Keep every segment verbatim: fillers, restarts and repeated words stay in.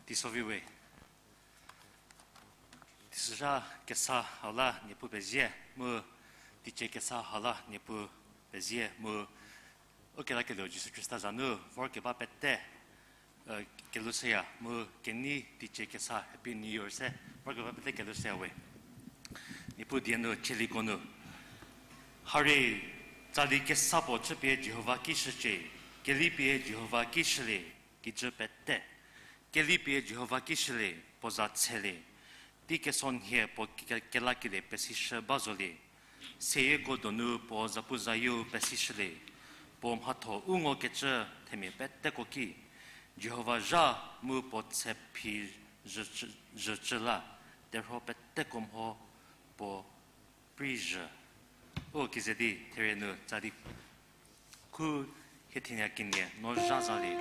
Teisovi we. Teisozha kesa hau la Niepuu pezie, mu teicie kesa hau la Niepuu pezie, mu u kelakelie Jisu Khrista za nu vorkeba pete, e, kelushüya, mu kenei teicie kesa Happy New Year se vorkeba pete kelushüya we. Niepuu die nu chieliko nu. Hari, tsali kesa puo chüpie Jihova ki shücie, kelipie Jihova ki shülie, kijü pete. Kelipie Jihova ki shülie, puo za tshelie. Tei kesonhie puo ke-, kelakelie pesishü ba zolie. Seyieko donu puo zapuzayieu pesishülie. Puo mhatho u ngokecü themia peteko ki. Jihova zha mu puo tsephi zhücü, zhücü la, terhuo peteko mho puo prei zhü. O kize di therie nu tsa di khu hie thenia kenie no zha zalie,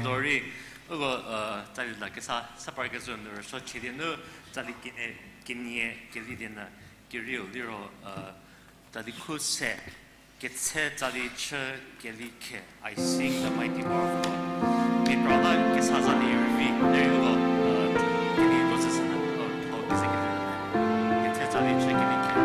Dori, uko, uh, tsali la kesa, sa parkecü nu rüsuo chielie nu, tsali kenie, kenie kevi die nyü, kerieu liro, uh, tsali khu se, ketse tsali chü kevi khe, I sing the mighty power of God. Mipra la kesa tsali rüvi, lerei uko, uh, kenie to tsüsü nyü, uh, ketse kevi nyü, ketse tsali chü kevi khe.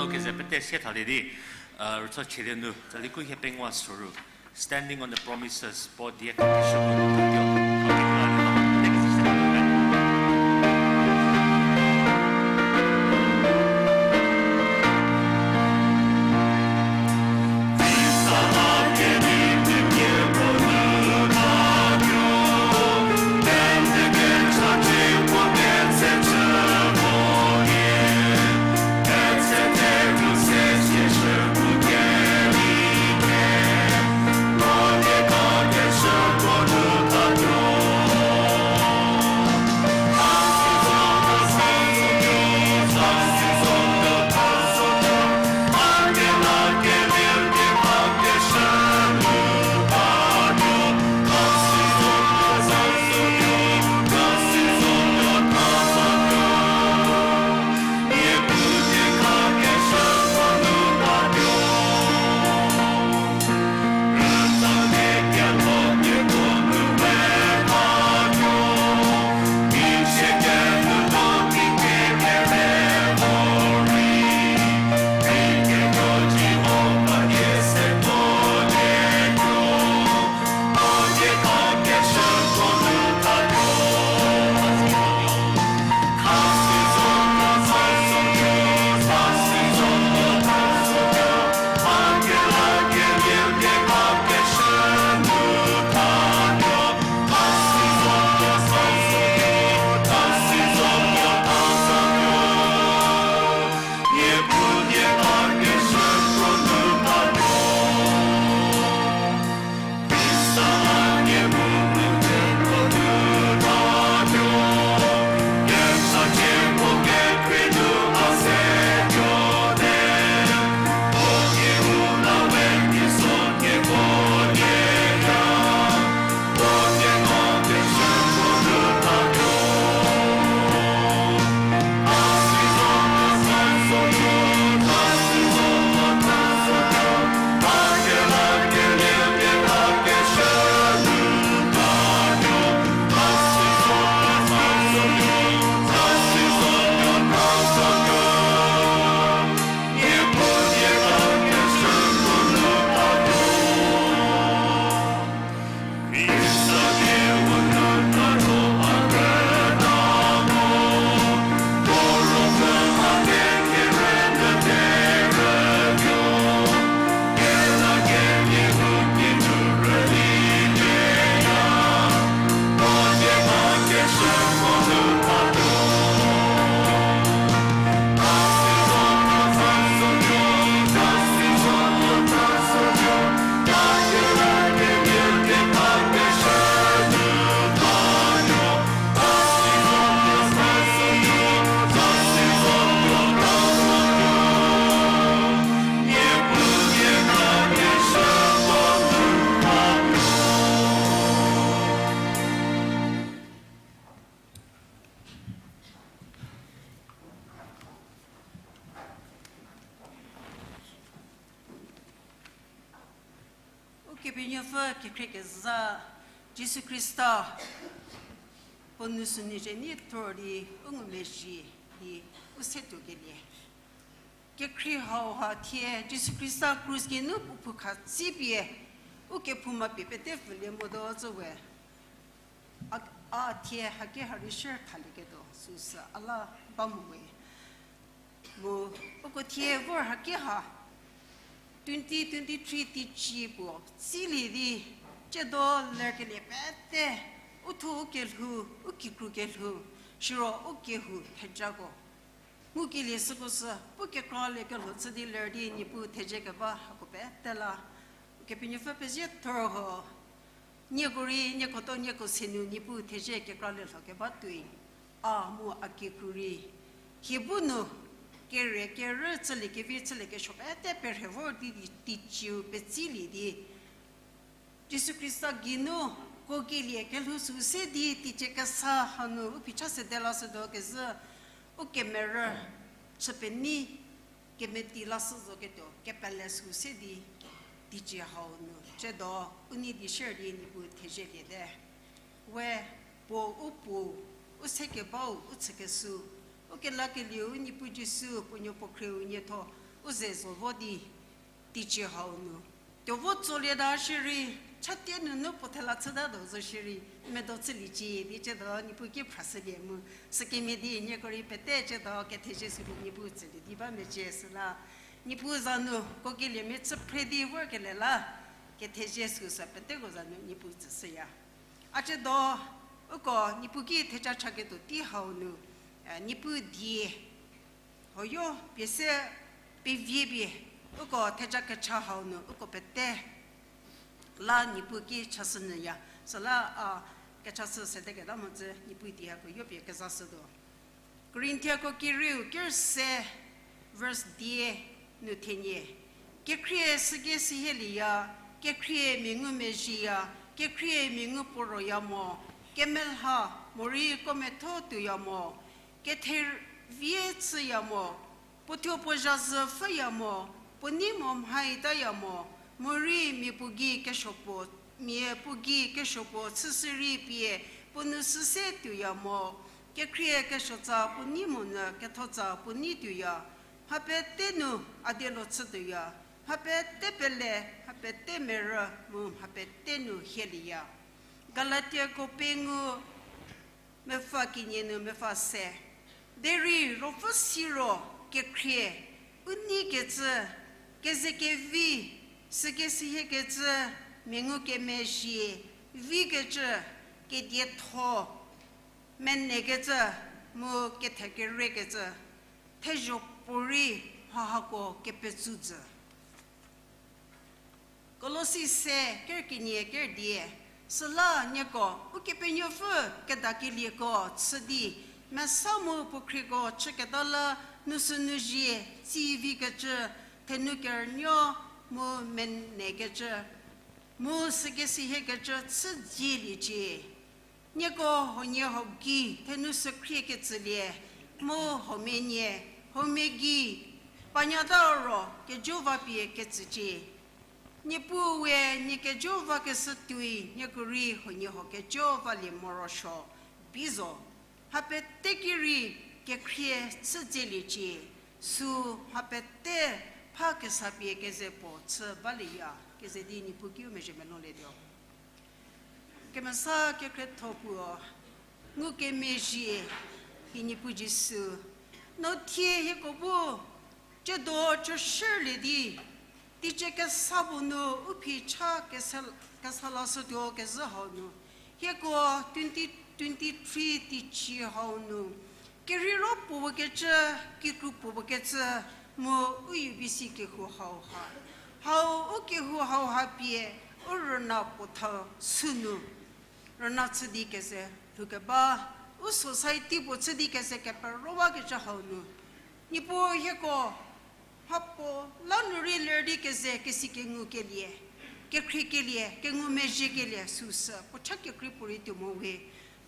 Okay, ze pete sie thalie di, uh, rütso chielie nu, tsali khu hie pengou soru, Standing on the Promises, puo die kepeshüko nu tuo. Kepenuopfü kekhrie kezha Jisu Khrista puo nu sünu zhie nie thor di u ngumezhie di u se tuokelie. Kekhrie hauha thie Jisu Khrista krus geinu puo phou kha tsipie u kephouma pie pete pfülie motuo zhü we. A, a thie haki ha rei shie thalieketuo süsü a la ba mo we. Mu uko thie vor haki ha twenty twenty-three teicie puo tsilie di, tsiedo lerkelie pete, u thuo u kelhou, u kikru kelhou, siro u kehou thejako ngukelie süko sü pu kekraliekelho chü di ler di Niepuu thezie keba hako pete la Kepenuopfü pezie thor ho. Nieko rei, nieko tuo, nieko se nu Niepuu thezie kekralie lho keba tuoi, a mu a kikru rei hie bu nu kere kerü chülie kevi chülie kesuo pete perhe vor di, di teicieu petsilie di, Jisu Khrista geinu kuokelie kelhou sü se di teicie kesa hanu u phicha sede lashütuo kezhü, u kemerü chü penei kemeti lashü zoketuo kepele sü se di teicie hau nu tsiedo u nei di share di Niepuu thezielie te. We puo u puo, u sekebau u chükeshü, u kelakelieu Niepuu Jisu puo nuo puo khrieu nietho u ze zo vo di teicie hau nu tuo vo tsolie ta shierei, chatie nunu puo thela chütatuo zo shierei, medo chüliecie di tsiedo Niepuu ki phrashülie mu, sükemhie di nieko rei pete tsiedo kethezie sü di Niepuu tsülie di ba mecie süla, Niepuu za nu kuokeliemia chü phre di vorkelie la, kethezie süsü peteko za nu Niepuu tsüshüya. A tsiedo uko Niepuu ki theja chaketuo tei hau nu, eh, Niepuu die huoyo pie se pevie pie uko theja kecha hau nu uko pete la Niepuu ki chashünyüya. Süla a kechashü sedeketa mhodzü Niepuu die hako yo pie kezashütuo. Korinthiako kerieu ker se verse die nu thenie, kekhrie süke sühielieya, kekhrie mia ngumezhieya, kekhrie mia ngu puo roya mo, kemelha morei kuo metho tuoya mo, kethe vie chüya mo, puo thuo puo zhazü pfhüya mo, puo nei mo mhaitaya mo, morei mia puo gei kesuo puo, mia puo gei kesuo puo chüshü rei pie puo nu süse tuoya mo, kekhrie kesuotsa puo nei monyü kethotsa puo nei tuoya, mha pete nu a dielo chütuoya, mha pete pele, mha pete merü mu mha pete nu hielieya. Galatiako pengou mepfü kenie nu mepfü se. Derei ruopfü siro kekhrie, u neikecü, kezekevi, süke sühiekecü, mia ngukemezhie, vikecü, kedietho, menekecü, mu kethekerekecü, thezho puo rei mha hako kepetsou jü. Kolosi se ker kenie ker die, süla nieko Ukepenuopfü kedakelieko chü di, mesa mu puo khrieko chüketa la nu sünu zhie, tsivikecü, thenu kerünuo mu menekecü, mu süke sühiekecü chü dzieliecie. Nieko huonie huo gei thenu sükrie ketsülie, mu huomia nie, huomia gei, panyata ro kejo va pie ketsücie. Niepuu we nie kejo vakeshü tuoi nieko rei huonie huo kejo valie morosuo bi zo. Mha pete ki rei kekhrie chü dzieliecie, sü mha pete pha kesa pie keze puo chü balieya, keze di Niepuu ki u mezhie meloulietuo. Kemesa kekhrietho puo, ngukemezhie, hi Niepuu Jisu, no thie hieko bu tsiedo chüshülie di, teicie kesa puo nu u phi cha kesa, kesa lashütuo kezhü hau nu, hieko twenty twenty-three teicie hau nu, kerheiro puo puo kecü, kikru puo puo kecü, mu u U B C kehou hauha, hau u kehou hauha pie, u rüna puo tha sünu rüna chü di keze lhoukeba, u society puo chü di keze kepero bakecü hau nu, Niepuu hieko mhapuo la nu rei ler di keze kesi kengukelie, kekhriekelie, kengumezhiekelie süsü puo cha kekrei puorei tuo mo we.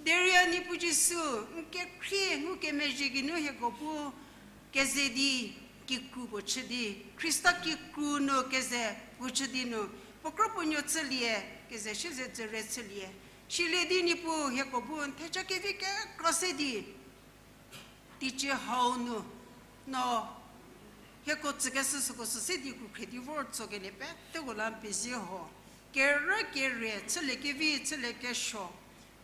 Derei a Niepuu Jisu, n kekhrie ngukemezhie geinu hieko bu keze di kikru puo chü di, Khrista kikru nu keze puo chü di nu, puo kro puo nuo chülie, keze shie ze dzüre chülie. Silie di Niepuu hieko bu n theja kevi kekra se di, teicie hau nu, no hieko tsükeshü süko sü se di krukhre di vor tsokelie peteko la n pezie ho. Kerü kere, chülie kevi, chülie kesuo,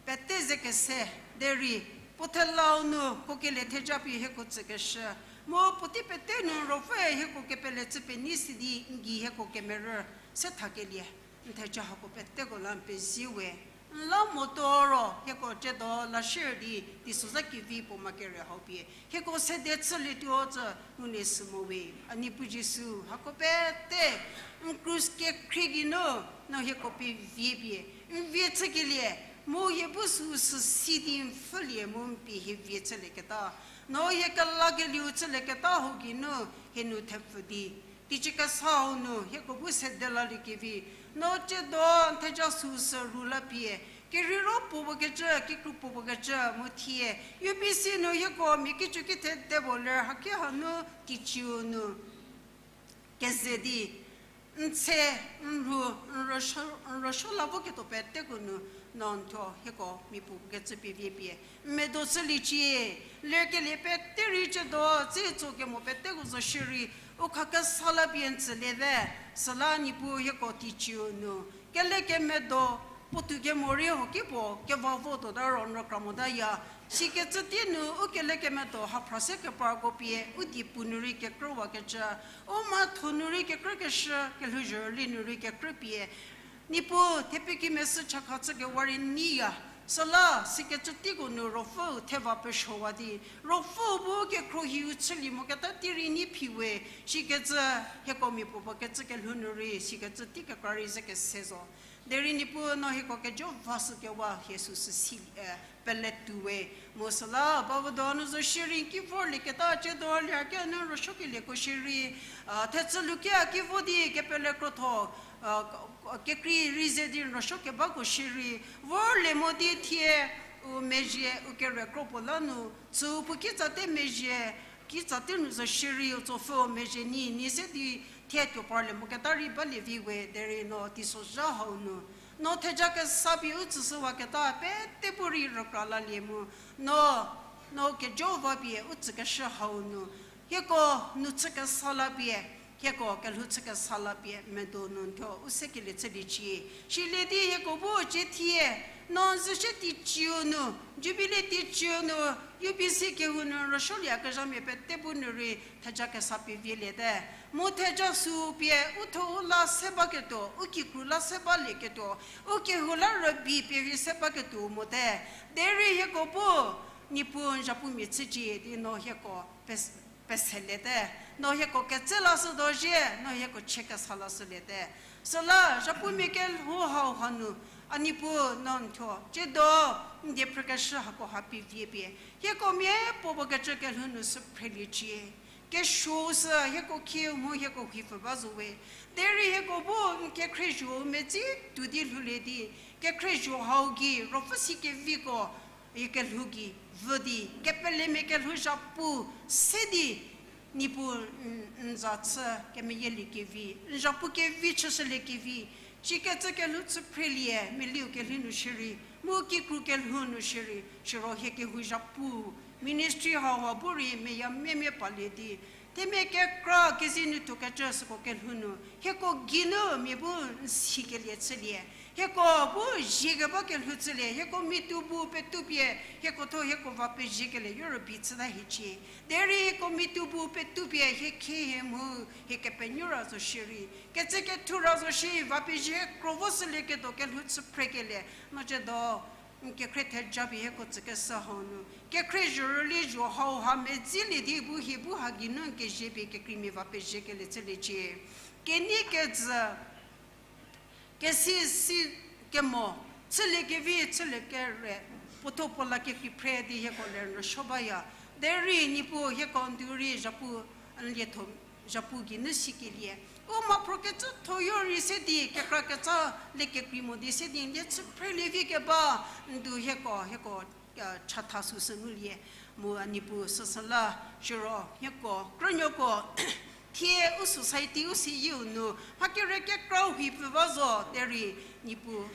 pete ze kese, derei puo thelau nu kuokelie theja pie hieko tsükeshü. Mu puotei pete nu Ruopfüe hieko kepele chü penei si di n gei hieko kemerü se thakelie. N theja hako peteko la n pezie we. N la motuo ro hieko tsiedo la shie di teisozha kevi puo ma kere hau pie hieko sede chülietuo zo ngulie sü mo we. A Niepuu Jisu, hako pete n krus kekhrie geinu no hieko pie vie pie n vie chükelie, mu hie bu süu sü si di n pfhülie mu n pie hie vie chülieketa, no hie kelakelieu chülieketa hau geinu hie nu thepfü di, teicie kesa hau nu hieko bu sede laliekevi, no tsiedo n theja süu sü ru la pie, kerheiro puo puo kecü, kikru puo puo kecü mu thie, U B C nu hieko mia kicu ki thede puo ler haki hanu teicieu nu keze di, n tse, n rhu, n rüsuo, n rüsuo la voketuo peteko nu, no n thuo hieko mia puo puo kecü pie vie pie n medo chüliecie. Lerkelie pete rei tsiedo tse tso kemo peteko zo shierei, u khakesa la pie n tsülie te. Süla Niepuu hieko teicieu nu kelekemedo, puotou kemo rei hoki puo keva votuota ro n rükra motaya. Sikecü tei nu u kelekemedo haphra se keparko pie u diepu nu rei kekrüwakecü, u mhatho nu rei kekrükeshü, kelhouzhorüli nu rei kekrü pie, Niepuu thepie kimesü chakha chükewa rei neiya. Süla sikecü teiko nu Ruopfüu theva pesuowa di, Ruopfüu bu kekhruohiu chülie moketa tei rei nei phi we. Sikecü hieko mia puo puo kecü kelhou nu rei sikecü tei kekra rei ze kese zo. Derei Niepuu no hieko kejo va shükewa hie süu sü si, e, pele tuo we. Mu süla bavüdo nu zo shierei n ki vorlieketa tsiedo lie kenu n rüsuokelieko shierei, a, thechü lukia ki vo di kepele krotho, a, kekrei rei ze di n rüsuo kebako shierei, vorlie mo di thie u mezhie u kere kro puo la nu, tsüu puo kitsa te mezhie, kitsa te nu zo shierei u tsopfü mezhie nyi nyi se di thie tuo parlie moketa rei balie vi we, derei no teisozha hau nu, no theja kesa pie u tsüshüwaketa pete bu rei rükra lalie mu, no, no kejo va pie u tsükeshü hau nu, hieko nu chü kesa la pie, hieko kelhou chü kesa la pie medo nu n thuo u sekelie chüliecie. Silie di hieko bu cie thie, no n zhü shie teicieu nu, Jubilee teicieu nu, U B C kehou nu rüsuolieyakezhamia pete bu nu rei theja kesa pie vieliete. Mu theja süu pie u thuo u la se baketuo, u kikru la se balieketuo, u kehou la rübei pie rei se baketuo mote. Derei hieko bu, Niepuu n zhapumia chücie di no hieko pes-, peseliete. No hieko ketse lashü dozhie, no hieko chie kesa lashüliete. Süla zhapumia kelhou hau hanu, a Niepuu no n thuo tsiedo n diephrükeshü hako ha pie vie pie, hieko miapuo puo kecü kelhou nu sü phreliecie. Kesuou sü hieko khieu mu hieko huipfü ba zo we. Derei hieko bu n kekhriezho-u medzi tuo di lhoulie di, kekhriezho hau gei ruopfü si keviko, hie kelhou gei vü di, kepelemia kelhou zhapu se di, Niepuu n, n za chü kemeyielie kevi, n zhapu kevi chüshülie kevi, sikecü kelhou chü phrelie, meliu kelhou nu shierei, mu kikru kelhou nu shierei, siro hie kehou zhapu, ministry hauha bu rei meyamemia palie di, themia kekra kezi nu tuokecü süko kelhou nu, hieko geinu mia bu n sikelie chülie. Hieko bu zie keba kelhou chülie, hieko miatou bu petou pie, hieko thuo hieko va peziekelie, Europe chüta hiecie. Derei hieko miatou bu petou pie, hie khie hie mu, hie kepenuo ra zo shierei, kecü kethu ra zo shierei, va pezie kro vo shülieketuo kelhou chü phrekelie, no tsiedo, n kekhrie theja pie hieko tsükeshü hau nu, kekhrie zhorüli zho hauha medzilie di bu hie bu ha geinu n kezie pie kekreimia va peziekelie chüliecie. Kenei kejü, kesi si kemo, chülie kevi, chülie kere, puotho puo la kekrei phre di hieko ler n rüsuo baya. Derei Niepuu hieko ndu rei zhapu, n lietho zhapu geinu sikelie. U mhaphro kecü thoyo rei se di, kekra ketsa le kekrei mo di se di, n lie chü phrelie vi keba, ndu hieko, hieko, chatha süsü ngulie, mu a Niepuu süsüla, siro hieko krünuoko, Thie u society u seyieu nu mha kere kekra-u hi pfü ba zo derei, Niepuu,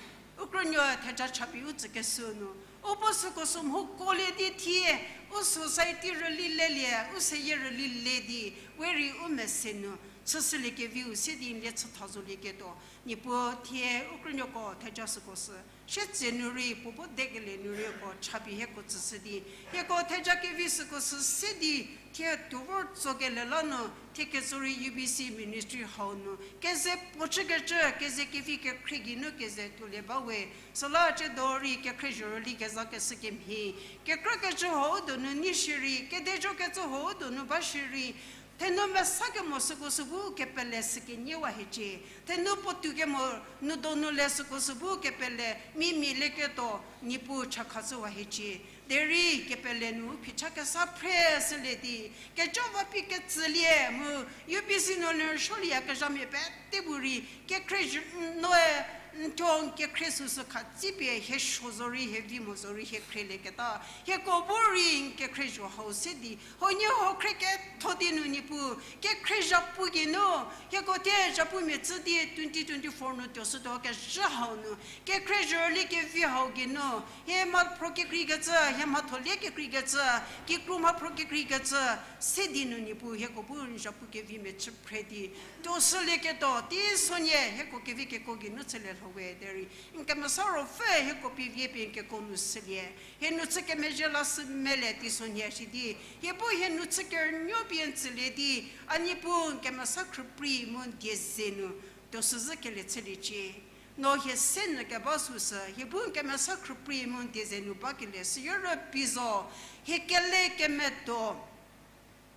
u krünuo theja chapie u tsükeshüu nu, u bu süko sü mhokuolie di thie, u society rüli lelie, u seyie rüli le di, we rei u mese nu chüshülie keviu se di n lie chütha zolieketuo, Niepuu thie u krünuoko theja süko sü shetse nu rei puo bu dekelie nu rei uko chapie hieko tsüshü di, hieko theja kevi süko sü se di, thie tuo vor tsokelie la nu, thie ketso rei U B C ministry hau nu keze puo chükecü, keze kevi kekhrie geinu keze tuolie ba we. Süla ciedo rei kekhrie zho rüli kezakeshü kemhie, kekrükecü huo u donu nyi shierei, kedezokecü huo u donu ba shierei, thenou mesa kemo süko sü bu kepele sü kenie wa hiecie. Thenou puotou kemo nu donu le süko sü bu kepele mimilieketuo, Niepuu chakha chü wa hiecie. Derei kepele nu u phicha kesa phre shülie di, kejo va pie ketsülie mu, U B C nu ler sholiyakezhamia pete bu rei kekhrie zho, noe, n thuo n kekhrie süsü khatsipie hie suo zorei hie vi mo zorei hie khrielieketa, hieko bu rei n kekhrie zho hau se di, huoniehuo khrie ketho di nu Niepuu, kekhrie zhapu geinu, hieko thie zhapumia tsü di twenty twenty-four nu tuo shütuo kezhü hau nu, kekhrie zho rüli kevi hau geinu, hie mhaphro kekreikecü, hie mhatholie kekreikecü, kikru mhaphro kekreikecü, se di nu Niepuu hieko bu n zhapu kevimia chü phre di, tuo shülieketuo, teisonhie hieko kevi keko geinu chülie lho we derei, n kemesa ruopfü hieko pie vie pie n keko nu shülie. Hie nu chü kemezhie lashü mele teisonhie shi di, hie bu hie nu chü kerünuo pie n tsülie di, a Niepuu n kemesa khrüprei mu n die ze nu, tuo shüzhü kelie chüliecie. No hie se nyü keba süsü, hie bu n kemesa khrüprei mu n die ze nu bakelie sü yo rübei zo, hie kele kemedo,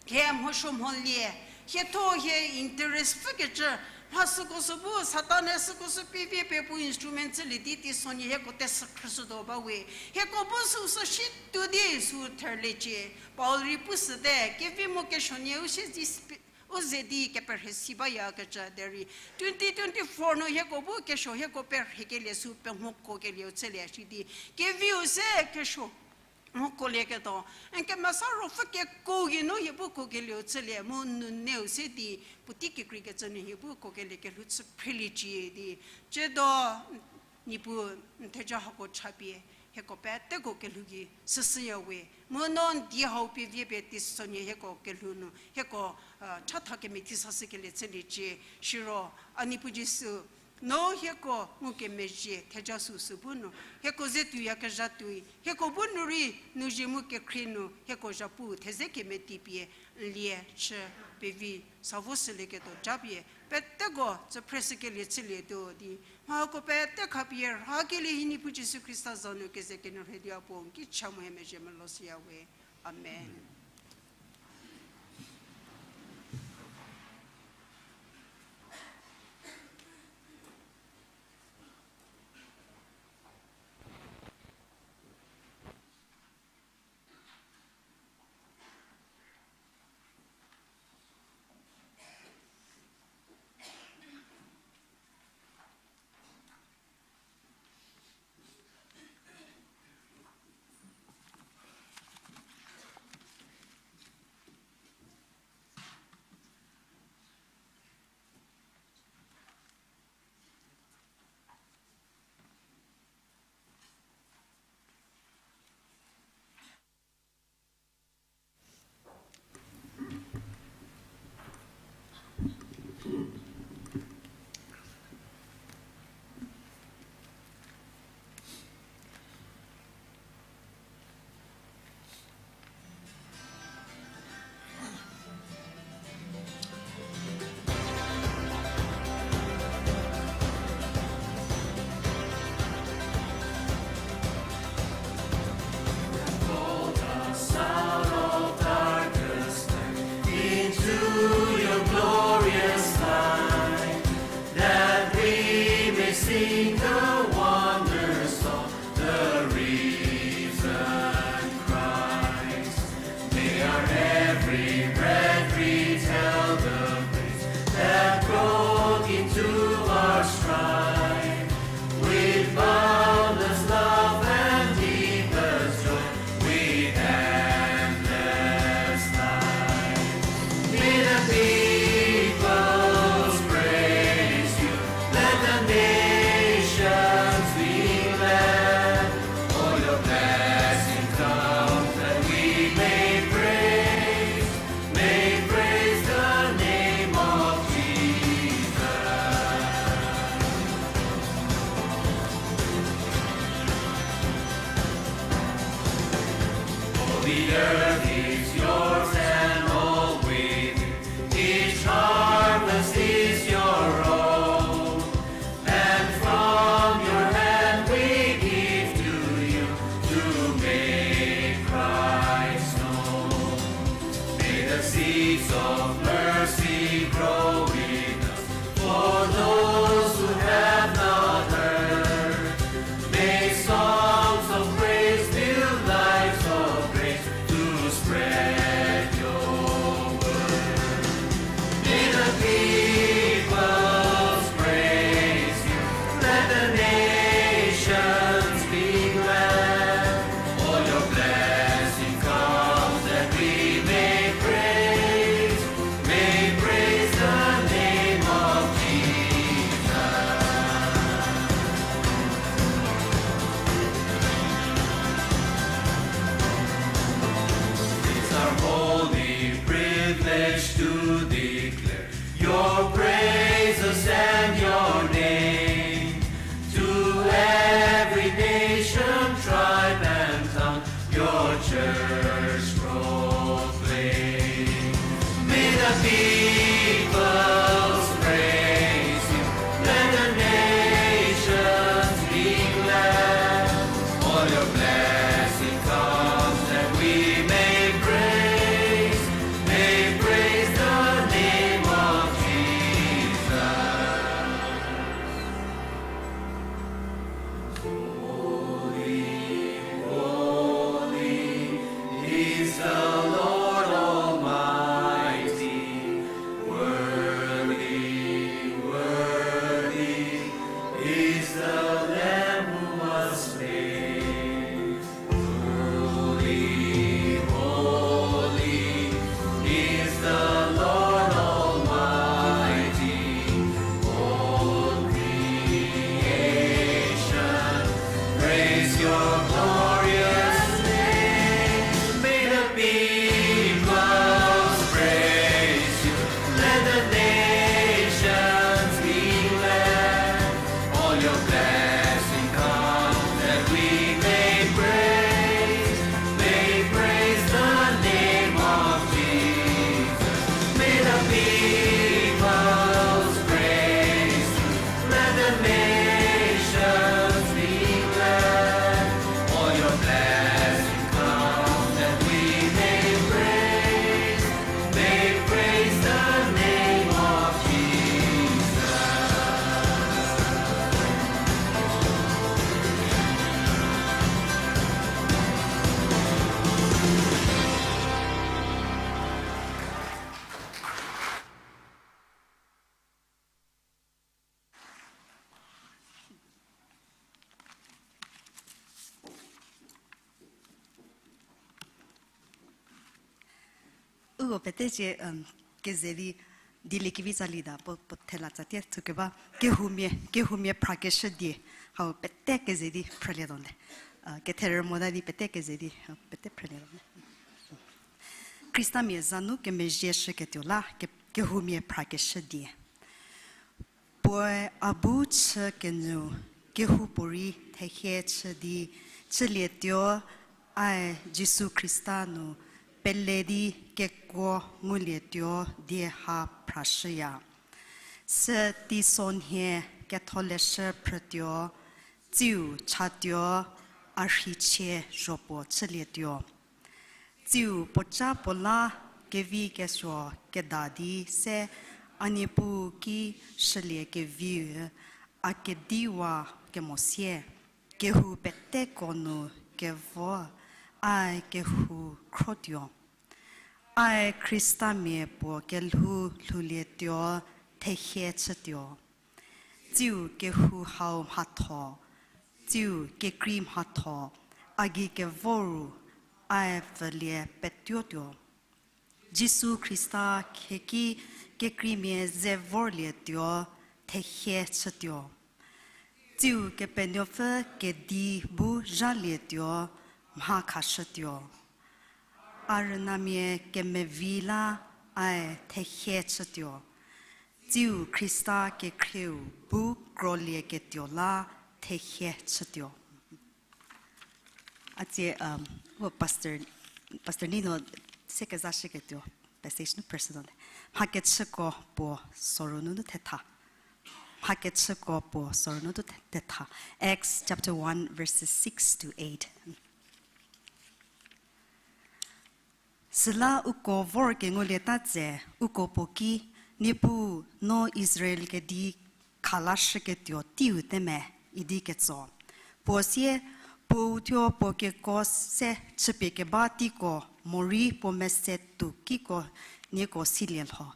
hie mhosuo mholie, hie thuo hie interest pfükecü, mha süko sü bu Satan-e süko sü pie vie pie puo instrument chülie di teisonhie hieko tesü khrüshütuo ba we. Hieko bu süsü shi tuo di sü therliecie. Paul rei pushüte, kevi mu kesuo nie u sie di sp-, u ze di keperhie si bayakecü derei, twenty twenty-four nu hieko bu kesuo hieko perhiekelie sü pengou kuokelieu chülie shi di, keviu se kesuo mhokuolieketuo, n kemesa ruopfü keko geinu hie bu kuokelieu chülie mu nuneu se di, puotei kekreikecü nu hie bu kuokelie kelhou chü phreliecie di, ciedo Niepuu n theja hako chapie, hieko peteko kelhou gei süshüya we. Mu no n die hau pie vie pie teisonhie hieko kelhou nu, hieko, chatha kemethie sashükelie chüliecie, siro, a Niepuu Jisu, no hieko ngukemezhie theja süsü bu nu, hieko ze tuoyakezha tuoi, hieko bu nu rei, nu zie mu kekhrie nu, hieko zhapu theze kemetipie, n lie chü pevi sa vo shülieketuo japie, peteko tsü phreshükelie chülietuo di, mhako pete khapie rhakelie hi Niepuu Jisu Khrista za nu keze kenyü rhei di a puo n ki cha mu hie mezhie melo shüya we. Amen. Pulled us out of darkness into your glorious light, that we may sing the wonders of the risen Christ. May our every breath retell the grace that broke into our strife. With boundless love and deepest joy, with endless life. May the peace The earth is yours and all within it. Each harvest is your own. And from your hand we give to you to make Christ known. May the seeds of mercy grow in us for those who have not heard. May songs of praise build lives of grace to spread your word. May the peoples praise you. Let the nations be glad. All your blessing comes that we may praise, may praise the name of Jesus. It's our holy privilege to declare your praises and your name to every nation, tribe, and tongue. Your church proclaim. May the peoples praise you. Let the nations be glad. All your blessing comes that we may praise, may praise the name of Jesus. Holy, holy is the Lord Almighty. Worthy, worthy is the Lamb who was slain. Holy, holy is the Lord Almighty. All creation, praise your glorious name. May the peoples praise you. Let the nations be glad. All your blessing come that we may praise, may praise the name of Jesus. May the peoples praise you. Let the nations be glad. All your blessing come that we may praise, may praise the name of Jesus. Uko pete cie, um, keze di, dieliekevi tsali ta, puo, puo thela tsatie thukeba, kehoumia, kehoumia phrakeshü die, hau pete keze di phrülietuo nde. Uh, ketherü mota di pete keze di, uh, pete phrülietuo nde. Khristamia za nu kemezhie shüketuo la, ke, kehoumia phrakeshü die. Puoe a bu chü kenyü kehoupuorei thehie chü di chülietuo, ae Jisu Khrista nu pele di kekuo ngulietuo die ha phrashüya. Sü teisonhie ketholeshü phrütuo, tsiu chatuo, a rheichie zhopuo chülietuo. Tsiu puoca puo la kevi kesuo keda di se a Niepuu ki shülie keviu a kediwa kemo sie, kehou peteko nu kevo, ae kehou khrotuo. Ae Khristamia puo kelhou lhoulietuo thehie chütuo. Tsiu kehou hau mhatho, tsiu kekrei mhatho, a gei kevo ru, ae pfülie petuotuo. Jisu Khrista khieki kekreimia ze vorlietuo thehie chütuo. Tsiu Kepenuopfü kedi bu zhalietuo mha khashütuo. A rünamia kemevi la ae thehie chütuo. Tsiu Khrista kekhrieu bu krolieketuo la thehie chütuo. A tsie, um, u pastor Pastor Nino se kezashüketuo passage nu personal. Mhakechüko puo soru nunu thetha. Mhakechüko puo soru nunu thetha. Acts chapter one, verses six to eight. Süla uko vor kengulieta tse, uko puo ki, Niepuu, no Israel kedi khalashüketuo teiu te me, idi ketso. Puo sie, puou thuo puo kekuo se chüpie keba teiko, morei puo mese tuo kiko nieko silie lho.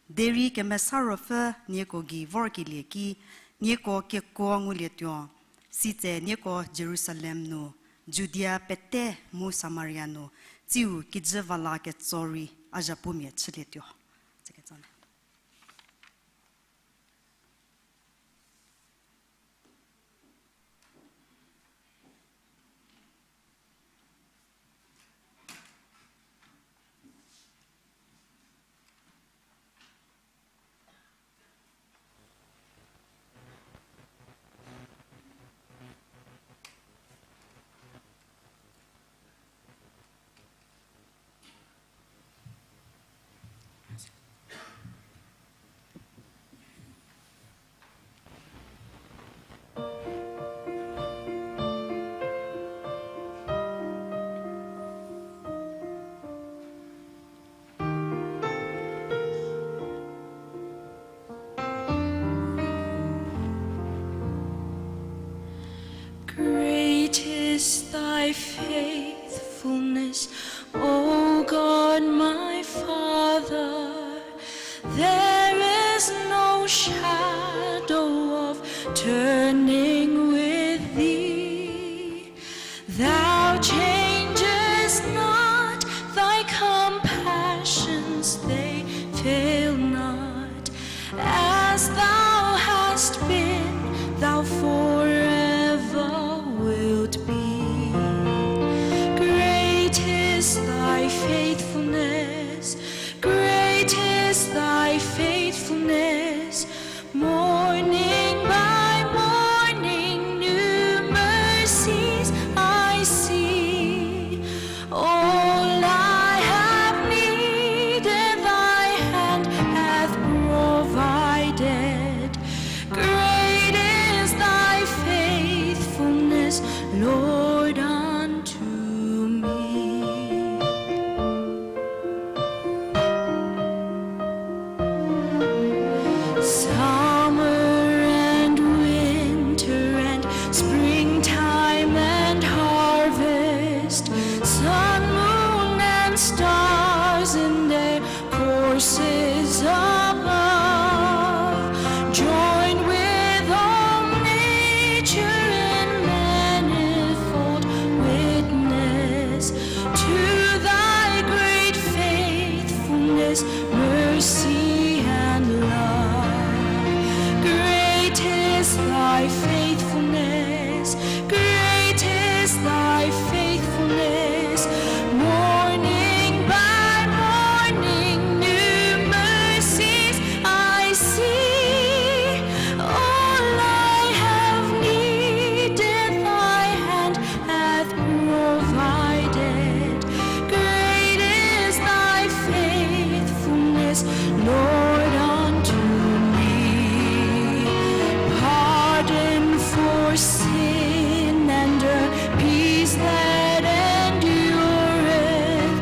Derei Kemesa Ruopfü nieko gei vorkelie ki, nieko kekuo ngulietuo, sitse nieko Jerusalem nu, Judia pete mu Samaria nu, tsiu kijü va la ketso rei a zhapumia chülietuo. Great is thy faithfulness, O God my Father. There is no shadow of turning with thee. Thou changest not, thy compassions, they fail not. As thou hast been, thou forever wilt be. Great is thy faithfulness, great is thy faithfulness. Morning by morning, new mercies I see. All I have needed, thy hand hath provided. Great is thy faithfulness, Lord, unto me. Summer and winter and springtime and harvest, sun, moon, and stars in their courses above, join with all nature in manifold witness to thy great faithfulness, mercy, and love. Great is thy faithfulness, great is thy faithfulness. Morning by morning, new mercies I see. All I have needed, thy hand hath provided. Great is thy faithfulness, Lord, unto me. Pardon for sin and a peace that endureth,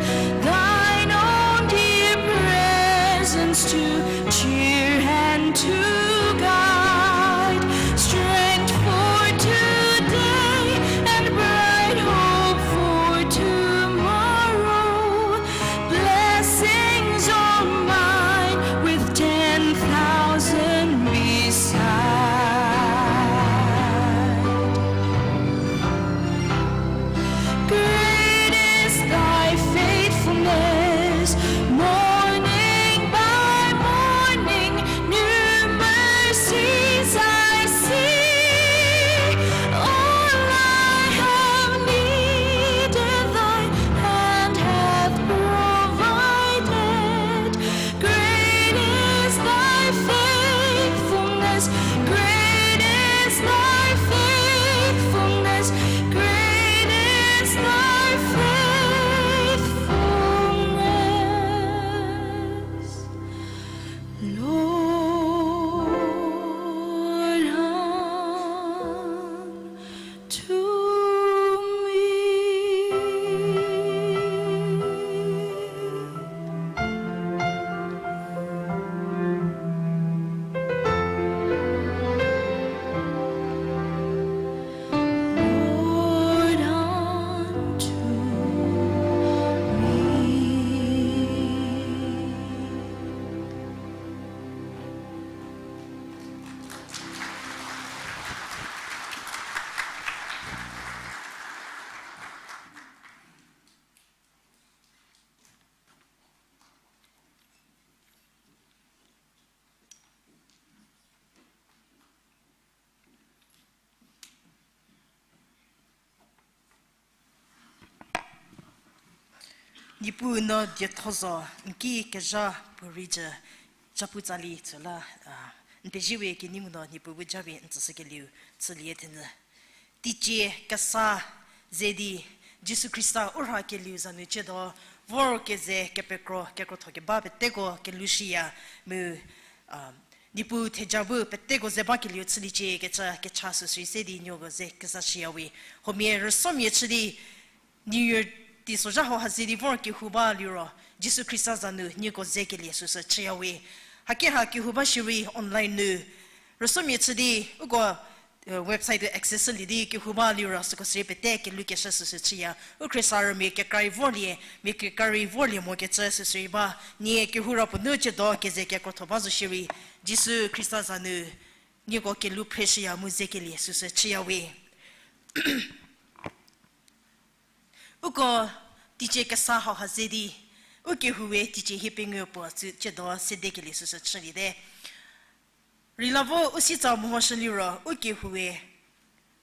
thine own dear presence to cheer and to guide, strength for today and bright hope for tomorrow, blessings all mine with ten thousand beside. Niepuu no dietho zo, n ki kezha puorei jü, japu tsali tsüla, a, n pezie we kenei mu no Niepuu bu japie n tsüshükelieu chülie thenyü. Teicie kesa ze di, Jisu Khrista u rhakelieu za nu ciedo, vor keze kepekro, kekrotho keba peteko kelushüya mu, a, Niepuu theja bu peteko ze bakelieu chüliecie kecü kecha süsü rei se di nieko ze kezashüya we. Huomia rüsomia chü di, New Year teisozha hau ha ze di vor kehou ba liro, Jisu Khrista za nu nieko zekelie süsü chüya we. Haki ha kehou ba shierei online nu, rüsomia chü di, uko, website to access lie di kehou ba liro süko sürei pete kelukeshü süsü chüya. U Khrista rümia kekra rei vorlie, mia kekra rei vorlie mokecü süsü rei ba, nie kehou ra puo nu ciedo keze kekrotho ba zo shierei, Jisu Khrista za nu nieko kelhou phreshüya mu zekelie süsü chüya we. Uko teicie kesa hau ha ze di, u kehou we teicie hiepengou puo tsü ciedo sedekelie süsü chüliete. Rei la vo u sitsa mehoshü liro, u kehou we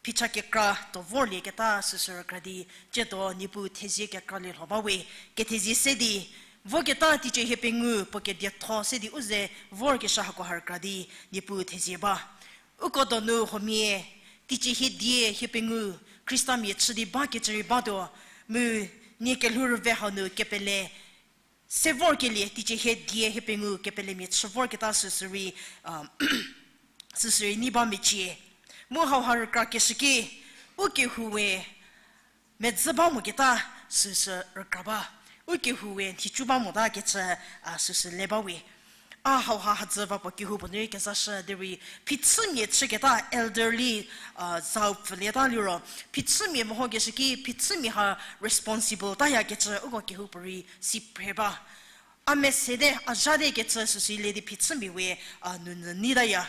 phicha kekra tuo vorlieketa süsü rükra di, ciedo Niepuu thezie kekralie lho ba we, kethezie se di, voketa teicie hiepengou puo kedietho se di u ze vorkeshü hako ha rükra di, Niepuu thezie ba. Uko donu huomia, teicie hiedie hiepengou, Khristamia chü di bakecü rei batuo, mu nie kelhou rüve hau nu kepele, se vorkelie teicie hiedie hiepengou kepelemia chü vorketa süsü rei, a, süsü rei nei ba mecie. Mu hau ha rükrakeshü ki, u kehou we, medzü ba moketa süsü rükra ba. U kehou we nhicu ba motakecü, a, süsü le ba we. A hau ha hadzü va puo kehou puo nu rei kezashü derei, phichümia chüketa elderly, a, zau pfülieta liro, phichümia mehokeshü ki, phichümia ha responsible tayakecü uko kehou puorei si phre ba. A mesete, a zhate kecü süsü le di phichümia we, a, nounyü neitaya.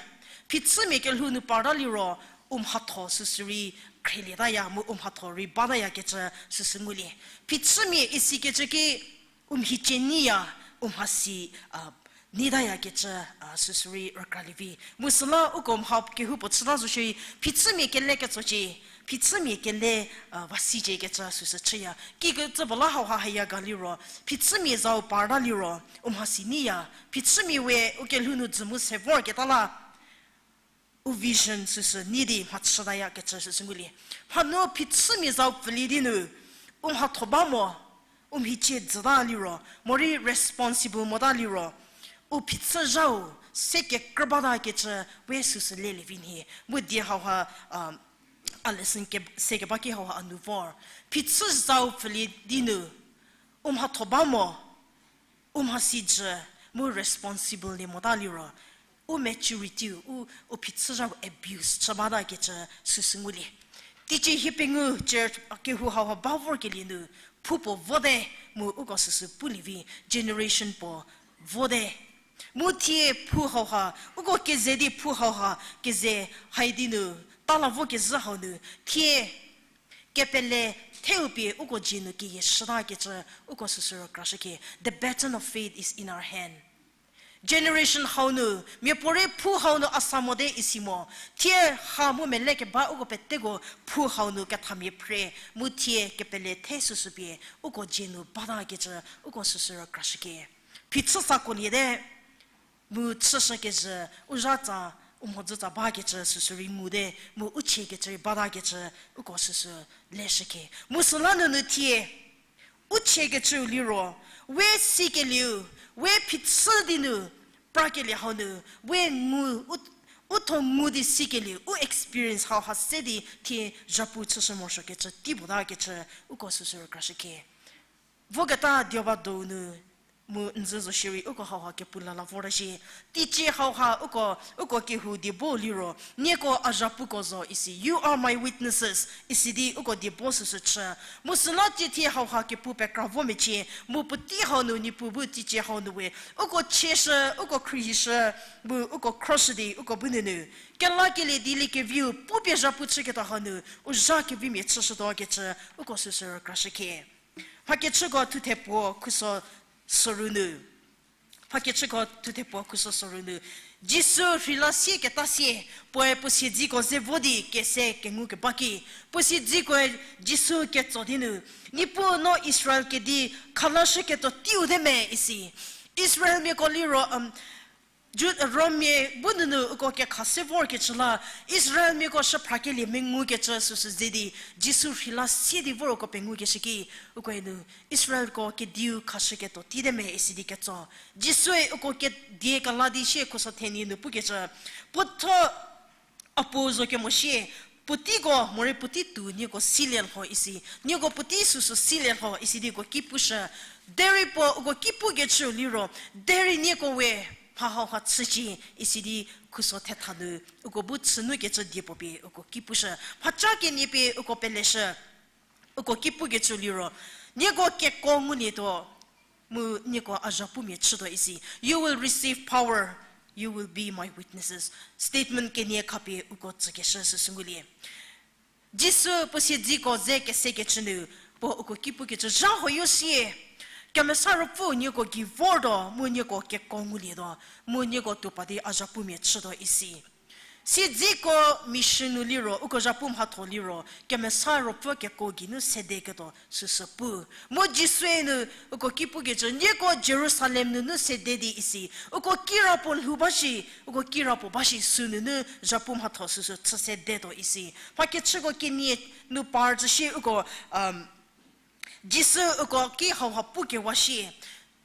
Phichümia kelhou nu parta liro, u mhatho süsü rei khrelietaya mu u mhatho rei batayakecü süsü ngulie. Phichümia isikecü ki, u mhicie neiya, u mhasi, a, neitayakecü, a, süsü rei rükralie vi. Mu süla uko mha kehoupuo chüta zo shierei, phichümia kele ketsocie, phichümia kele, a, vasiciekecü süsü chüya. Kikecü puo la hau ha haya ga liro, phichümia zau parta liro, u mhasi neiya, phichümia we u kelhou nu dzü mu se vorketa la, u vision süsü nei di mhachütayakecü süsü ngulie. Mhanu phichümia zau pfülie di nu, u mhatho ba mo, u mhicie dzüta liro, morei responsible mota liro, u phichü zhau se kekrü batakecü we süsü lelie vi nhie. Mu die hau ha, a, a lesson ke, se keba ki hau ha a nu vor. Phichü zau pfülie di nu, u mhatho ba mo, u mhasi jü, mu responsible lie mota liro, u maturity, u, u phichü zhau abuse chü batakecü süsü ngulie. Teicie hiepengou church kehou hau ha ba vorkelie nu, phu puo vote, mu uko süsü pulie vi, generation puo vote. Mu thie phu hau ha, uko keze di phu hau ha, keze hai di nu, tala vo kezhü hau nu, thie kepele theu pie uko dzie nu keyie shütakecü uko süsü rükrashükhie. The baton of faith is in our hand. Generation hau nu, miapuorei phu hau nu a sa mote isi mo, thie ha mu mele keba uko peteko phu hau nu kethamia phre, mu thie kepele the süsü pie uko dzie nu batakecü uko süsü rükrashükhie. Phichü sakuoliete, mu chüshükezhü, u zhatsa, u mhodzütsa bakecü süsü rei ngute, mu u chiekecü rei batakecü uko süsü leshükhie. Mu süla nunu thie, u chiekecüu liro, we sikelieu, we phichü di nu, prakelie hau nu, we ngu, u, u tho ngu di sikelieu, u experience hau ha se di thie zhapu chüshü morosuokecü tei puotakecü uko süsü rükrashükhie. Voketa dioba dou nu, mu n zü zo shierei uko hau ha kepu la la vorta shie. Teicie hau ha uko, uko kehou diebo liro, nieko a zhapuko zo isi, you are my witnesses, isi di uko diebo süsü chü. Mu süla thie hau ha kepu pekra vo mecie, mu puotei hau nu Niepuu bu teicie hau nu we, uko chieshü, uko khruohishü, mu uko khroshü di uko bu nunu kelakelie dieliekeviu pupie zhapu chüketuo hau nu, u zha kevimia chüshütuokecü uko süsü rükrashükhie. Mhakechüko thuthe puo khuso soru nu. Mhakechüko thuthe puo khuso soru nu. Jisu rheila sieketa sie, puoe puo siedziko ze vo di kese kengu keba ki, puo siedzikoe Jisu ketso di nu, Niepuu, no Israel kedi khalashüketuo teiu te me isi. Israelmiako liro, um, Ju-, Rommia bu nunu uko kekha se vorkecü la, Israelmiako shüphrakelie mengukecü süsü ze di, Jisu rheila sie di vor uko pengukeshü ki, ukoe nu Israelko kediu khashüketuo tei te me isi di ketso. Jisue uko kedie kela di sie khuso thenie nu pukecü, puotho a puo zo kemo sie, puoteiko morei puotei tuo nieko silie lho isi, nieko puotei süsü silie lho isi di uko ki pushü. Derei puo uko ki pukecü liro, derei nieko we mha hauha chücie isi di khuso thetha nu uko bu chünukecü die puo pie uko ki pushü. Mhaca kenie pie uko peleshü. Uko ki pukecü liro, nieko keko ngulietuo, mu nieko a zhapumia chütuo isi. You will receive power, you will be my witnesses. Statement kenie khapie uko tsükeshü süsü ngulie. Jisu puo siedziko ze kesekecü nu, puo uko ki pukecü zha huoyo sie, Kemesa Ruopfü nieko gei vortuo, mu nieko keko ngulietuo, mu nieko tuo pa di a zhapumia chütuo isi. Siedziko mission nu liro, uko zhapu mhatho liro, Kemesa Ruopfü keko geinu sedeketuo süsü pu. Mu Jisue nu uko ki pukecü, nieko Jerusalem nunu sede di isi. Uko kirapuo lhou ba shi, uko kirapuo ba shi sünunu zhapu mhatho süsü chü sedetuo isi. Mhakechüko kenie nu par tsü shie uko, um, Jisu uko ki hauha pukewa shie.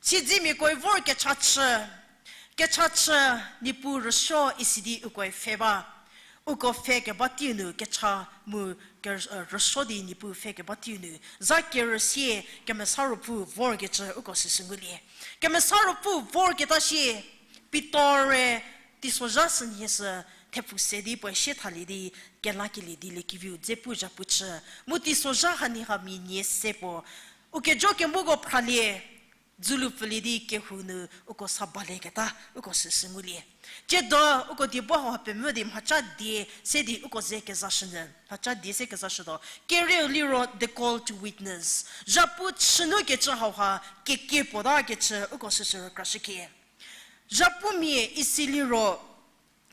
Siedzimiakoe vor kecha chü, kecha chü, Niepuu rüsuo isi di ukoe pfhe ba. Uko pfhe keba teiu nu kecha mu ke-, rüsuo di Niepuu pfhe keba teiu nu za kerüsie Kemesa Ruopfü vorkecü uko süsü ngulie. Kemesa Ruopfü vorketa shie, Pitor-e teisozha sünhie sü thepfu se di puoe sie thalie di kelakelie di liekeviu dze pu zhapu chü. Mu teisozha hanie hamhie nie se puo, u kejo kemoko phralie, dzülu pfülie di kehou nu uko sa balieketa uko süsü ngulie. Tsiedo uko die bu hauha pemvü di mhaca die se di uko ze kezashünyü, mhaca die se kezashütuo. Kerieu liro the call to witness. Zhapu chünukecü hauha kekie puotakecü uko süsü rükrashükie. Zhapumia isi liro,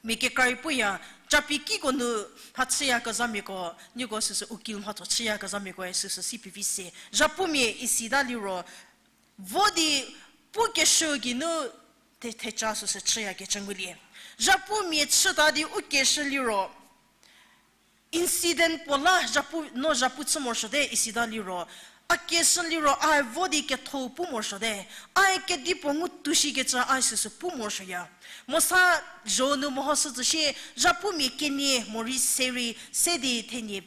mia kekra rei puya, capi kiko nu mha chüyakezhamiako, nieko süsü ukil mhatho chüyakezhamiakoe süsü si pevi se. Zhapumia isita liro, vo di pukeshü geinu the-, theca süsü chüyakecü ngulie. Zhapumia chüta di u keshü liro, incident puo la zhapu, no zhapu chü morosuote isita liro, a keshü liro a vo di ketho pu morosuote, a kedipuo ngu tuoshikecü a süsü pu morosuoya. Mosa zho nu mehoshü tsü shie, zhapumia kenie morei se rei se di thenie,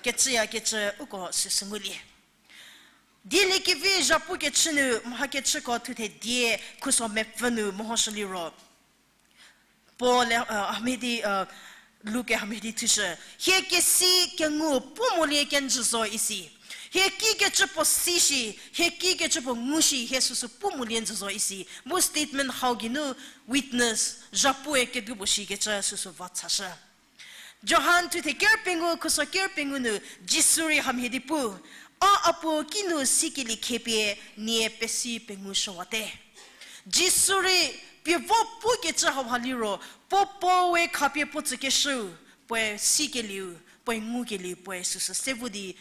kechüyakecü uko süsü ngulie. Dieliekevi zhapukecü nu mhakechüko thuthe die khuso mepfü nu mehoshü liro, Paul, hamhie di, Luke hamhie di thushü. Hie kesi kengu pu molie kenjü zo isi. Hie kikecü puo si shi, hie kikecü puo ngu shi, hie süsü pu molie njü zo isi. Mu statement hau geinu witness, zhapue kedipuo shikecü süsü va chashü. Johan thuthe ker pengou khuso ker pengou nu Jisu rei hamhie di pu, a a puo kinu sikelie khapie nie pesi pengushüwate. Jisu rei pie vo pukecü hauha liro, puo puo we khapie puo tsükeshüu, puoe sikelieu, puoe ngukelieu, puoe süsü se vo di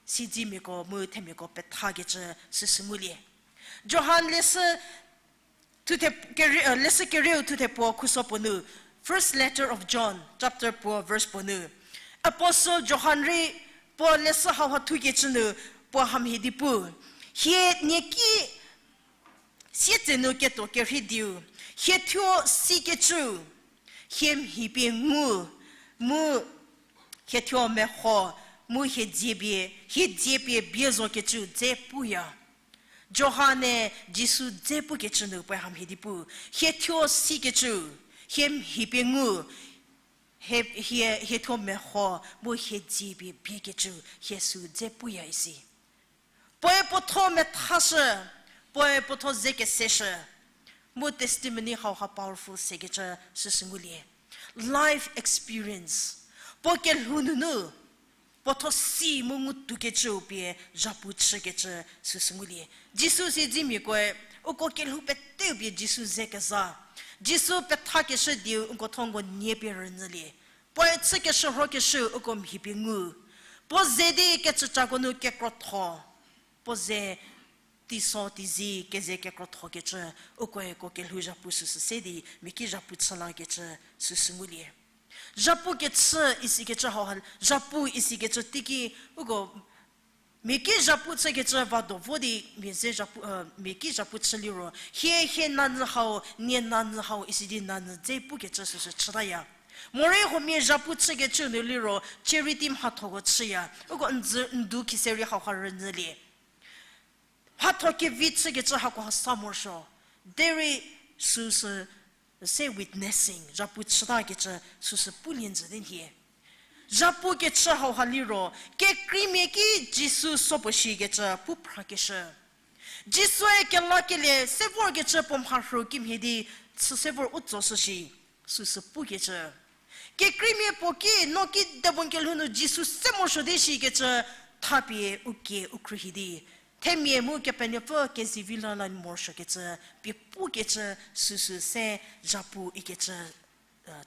siedzimiako mu themiako pethakecü süsü ngulie. Johan leshü thuthe kere-, leshü kerieu thuthe puo khuso puo nu, First Letter of John, chapter puo, verse puo nu, Apostle Johan rei puo leshü hauha thukecü nu puo hamhie di pu, hie nieki sietsenu ketuo kerhei diu, hie thuo sikecüu, hie mhi pie ngu, mu hie thuo meho, mu hie dzie pie, hie dzie pie bie zokecüu dze puya. Johan-e Jisu dze pukecü nu puoe hamhie di pu, hie thuo sikecüu, hie mhi pie ngu, hie, hie, hie thuo meho, mu hie dzie pie biekecüu hie sü dze puya isi. Puoe puotho methashü, puoe puotho ze keseshü, mu testimony hauha powerful sekecü süsü ngulie. Life experience. Puo kelhou nunu, puotho si mu ngu tuokecüu pie zhapu chükecü süsü ngulie. Jisu siedzemiakoe, uko kelhou peteu pie Jisu ze keza. Jisu pethakeshü dieu nko thongo nie pie rünyülie. Puoe chükeshürhokeshü uko mhi pie ngu. Puo ze di kecücako nu kekrotho. Puo ze teiso teizie keze kekrothokecü, ukoe ko kelhou zhapu süsü se di mia ki zhapu chü lakecü süsü ngulie. Zhapu kechü isikecü hauha, zhapu isikecü teiki, uko mia ki zhapu chükecü va do vo di mia ze zhapu, mia ki zhapu chü liro, hie hie nanyü hau, nie nanyü hau isi di nanyü dze pukecü süsü chütaya. Morei huomia zhapu chükecü nu liro charity mhathoko chüya. Uko n dzü n du khise rei hauha rünyülie. Mhatho kevi chükecü hakoha sa morosuo. Derei süsü se witnessing, zhapu chütakecü süsü pulie njü di nhie. Zhapu kechü hauha liro, kekreimia ki Jisu so puo shikecü pu phrakeshü. Jisue kelakelie se vorkecü puo mharhü kimhie di chü se vor u tsoshü shi, süsü pukecü. Kekreimia puo ki no kedipuo n kelhou nu Jisu se morosuo di shikecü thapie u kie u khrühi di. Themia mu Kepenuopfü kezivi la la morosuokecü, pie pukecü süsü se zhapu ikecü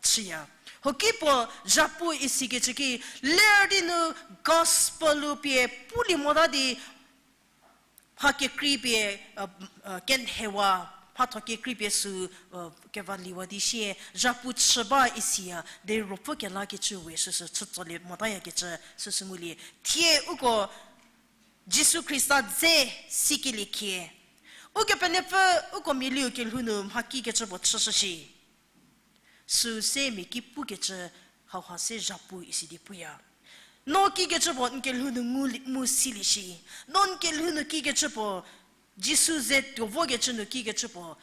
chüya. Huoki puo zhapu isikecü ki, ler di nu gospel-u pie pulie mota di, mha kekrei pie, kenhewa, mhatho kekrei pie sü, kevaliewa di sie, zhapu chü ba isiya, derei Ruopfü kelakecü we süsü chütsolie motayakecü süsü ngulie. Thie uko Jisu Khrista dze sikelie khie. Ukepenuopfü uko mialiu kelhou nu mha kikecü puo chüshü shi. Süu se mia ki pukecü hauha se zhapu isi di puya. No kikecü puo n kelhou nu ngu, mu silie shi. No n kelhou nu kikecü puo, Jisu ze tuo vokecü nu kikecü puo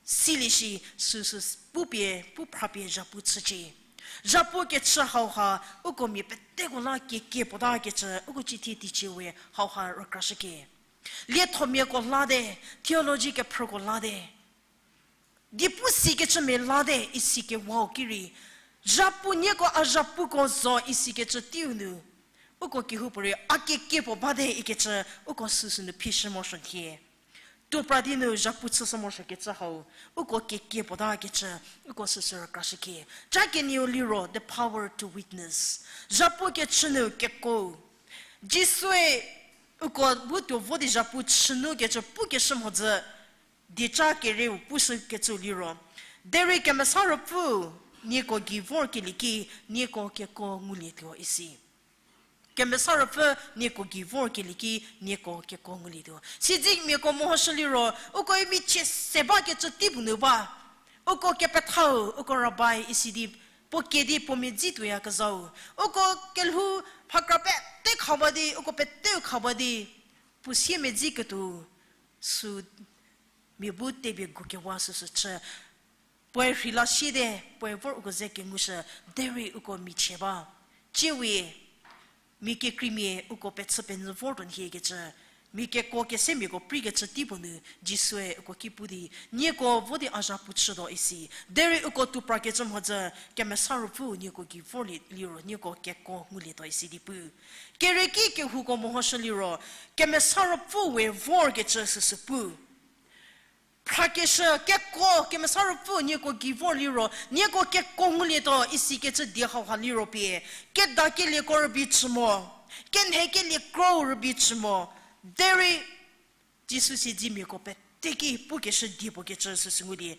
silie shi, süsü pupie, pu phrapie zhapu chücie. Zhapu kechü hauha, uko mia peteko la kekie puotakecü, uko cithie teicie we hauha rükrashükie. Liethomiako late, theology kephrüko late. Diepu sikecü mia late isikewau ki rei, zhapu nieko a zhapuko zo isikecü teiu nu, uko kehoupuorei a kekie puo bate ikecü, uko süsü nu phishü morosuo nhie. Tuopra di nu zhapu chüshü morosuokecü hau, uko kekie puotakecü, uko süsü rükrashükie. Ca kenieu liro, the power to witness. Zhapu kechü nu keko. Jisue uko bu tuo vo di zhapu chünukecü pukeshü mhodzü, dieca kerieu pushükecü liro, derei Kemesa Ruopfü nieko gei vorkelie ki, nieko keko ngulietuo isi. Kemesa Ruopfü nieko gei vorkelie ki, nieko keko ngulietuo. Sidi miako mehoshü liro, uko michie se bakecü teipuo nu ba. Uko kepethau, uko rabbi isi di, puo kie di puo medzi tuoyakezhau. Uko kelhou phakra pete khaba di, uko peteu khaba di, puo sie medzi ketuo, sü mia bu tepie gukewa süsü chü. Puoe rheila siete, puoe vor uko ze kengushü, derei uko michie ba. Ciewe, mia kekreimia uko pechü penyü vortuo nhiekecü, mia keko kesemiako preikecü teipuo nu Jisue uko ki pu di, nieko vo di a zhapu chütuo isi. Derei uko tuoprakecü mhodzü, Kemesa Ruopfü nieko gei vorlie liro nieko keko ngulietuo isi di pu. Kerieki kehouko mehoshü liro, Kemesa Ruopfü we vorkecü süsü pu. Phrakeshü keko Kemesa Ruopfü nieko gei vor liro, nieko keko ngulietuo isikecü die hauha liro pie, kedakelieko rübei chü mo, kenhekelieko rübei chü mo, derei Jisu siedzemiako peteki pukeshü die puo kecü süsü ngulie.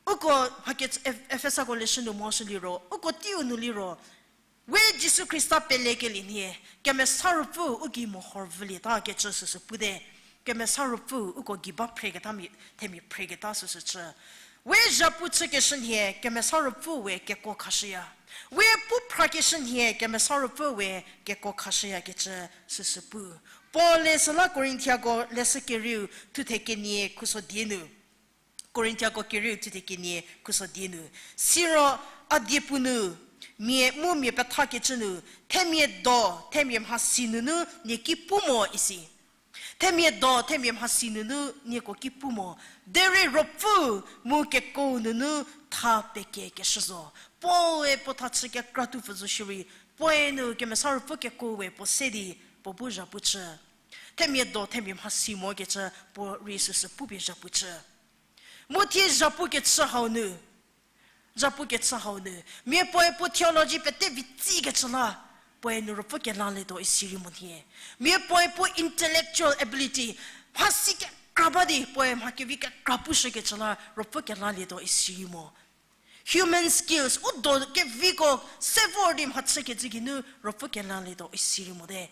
Uko mhakecü Ef-, Efesako leshü nu mehoshü liro, uko teiu nu liro, we Jisu Khrista pelekelie nhie, Kemesa Ruopfü u gei mehorvülieta kecü süsü pute, Kemesa Ruopfü uko gei ba phreketa mia, themia phreketa süsü chü. We zhapu chükeshü nhie, Kemesa Ruopfü we keko khashüya. We pu phrakeshü nhie, Kemesa Ruopfü we keko khashüyakecü süsü pu. Paul-e süla Korinthiako leshü kerieu thuthe kenie khuso die nu. Korinthiako kerieu thuthe kenie khuso die nu. Siro a diepu nu, mia mu mia pethakecü nu, themia do, themia mhasi nunu nie ki pu mo isi. Themia do, themia mhasi nunu nieko ki pu mo. Derei Ruopfü mu keko nunu tha pekiekeshü zo. Paul-e puo tha chü kekra tuo pfü zo shierei, puoe nu Kemesa Ruopfü keko we puo se di, puo bu zhapu chü. Themia do, themia mhasi mokecü puo rei süsü pupie zhapu chü. Mu thie zhapu kechü hau nu, zhapu kechü hau nu, mia puoe puo theology pete vitsi kechü la, puoe nu ruopfü kelalietuo isi rei mo thie. Mia puoe puo intellectual ability, mhasi kekra ba di puoe mha kevi kekra pushü kechü la ruopfü kelalietuo isi rei mo. Human skills, u do keviko se vor di mhachü kecü geinu ruopfü kelalietuo isi rei mote.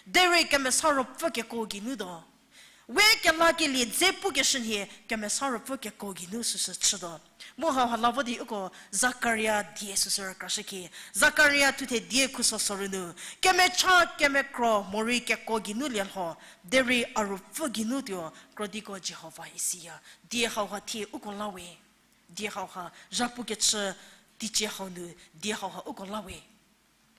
Derei kemesa ruopfü kekuo geinu tuo. We kelakelie dze pukeshü nhie kemesa ruopfü kekuo geinu süsü chütuo. Mu hauha la vo di uko Zakaria die süsü rükrashü ki. Zakaria thuthe die khuso soru nu, kemecha kemekro morei kekuo geinu lielho, derei a ruopfü geinu tuo, krodiko Jihova isiya. Die hauha thie uko la we. Die hauha, zhapu kechü teicie hau nu, die hauha uko la we.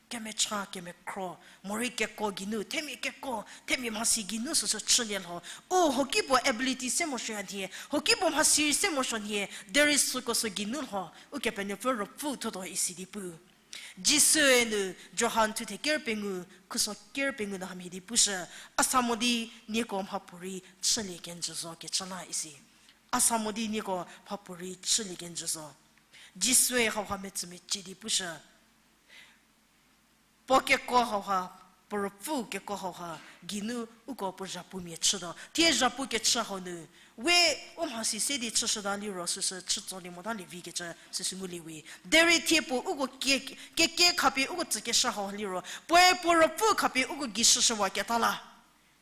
Kemecha kemekhro, morei kekuo geinu, themia kekuo, themia mhasi geinu süsü chülie lho. U hokipuo ability se morosuoya nhie, hokipuo mhasi rei se morosuo nhie, derei süko sü geinu lho, Ukepenuopfü ruopfü thotuo isi di pu. Jisue nu Johan thuthe ker pengou, khuso ker pengou nu hamhie di pushü, a sa mo di nieko mhapuorei chülie kenjü zo kecü la isi. A sa mo di nieko mhapuorei chülie kenjü zo. Jisue hauha metsümecie di pushü. Puo kekuo hauha, puo ruopfü kekuo hauha, geinu uko puo zhapumia chütuo. Thie zhapu kechü hau nu, we u mhasi se di chüshüta liro süsü chütsolie mota lievi kecü süsü ngulie we. Derei thie puo uko ke, keke khapie uko tsükeshü hau liro, puoe puo ruopfü khapie uko gei shüshüwaketa la.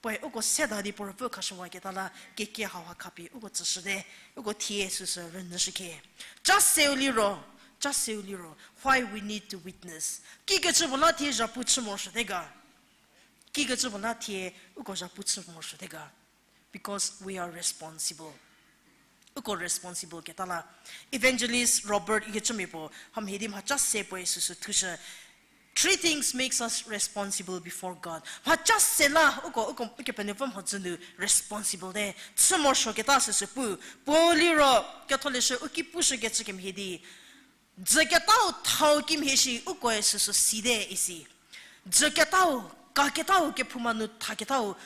Puoe uko seta di puo ruopfü khashüwaketa la keke hauha khapie uko tsüshüte, uko thie süsü rünyüshükhie. Ca seu liro, ca seu liro, why we need to witness. Kikecü puo la thie zhapu chü morosuote ga. Kikecü puo la thie uko zhapu chü morosuote ga. Because we are responsible. Uko responsible keta la. Evangelist Robert ikecümia puo, hamhie di mhaca se puoe süsü thushü. Three things makes us responsible before God. Mhaca se la, uko, uko, Ukepenuopfü mhodzü nu responsible te. Chü morosuoketa süsü pu. Puo liro, ketholeshü u ki pushükecü kemhie di. Dzüketau thau kimhie shi ukoe süsü site isi. Dzüketau, kaketau kephouma nu thaketau.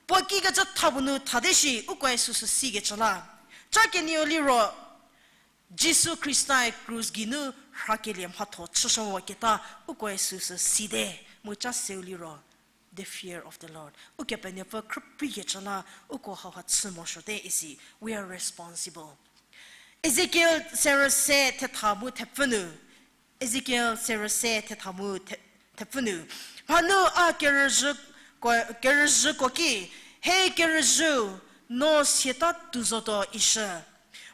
Puo kikecü tha puo nu thate shi ukoe süsü sikecü la. Ca kenieu liro, Jisu Khristae krus geinu rhakelie mhatho chüshüwaketa ukoe süsü site, mu ca seu liro, the fear of the Lord. Ukepenuopfü khrüprikecü la uko hauha chü morosuote isi. We are responsible. Ezekiel serü se thetha mu thepfü nu. Ezekiel serü se thetha mu the-, thepfü nu. Mhanu a kerüzhü ko, kerüzhüko ki, he kerüzhü, no siata tuo zotuo ishü.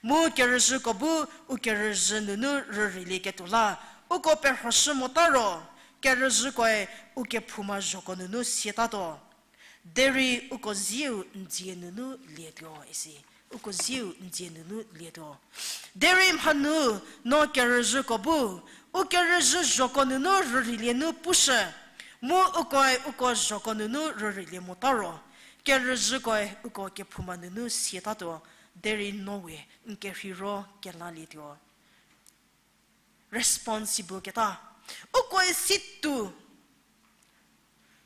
Mu kerüzhüko bu u kerüzhü nunu rüreilieketuo la, uko perhoshü mota ro, kerüzhükoe u kephouma zhoko nunu siatatuo. Derei uko zieu n dzie nunu lietuo isi. Uko zieu n dzie nunu lietuo. Derei mhanu no kerüzhüko bu, u kerüzhü zhoko nunu rüreilie nu pushü, mu ukoe uko zhoko nunu rüreilie mota ro, kerüzhükoe uko kephouma nunu siatatuo, derei no we n kerheiro kelalietuo. Responsible keta. Ukoe si tuo.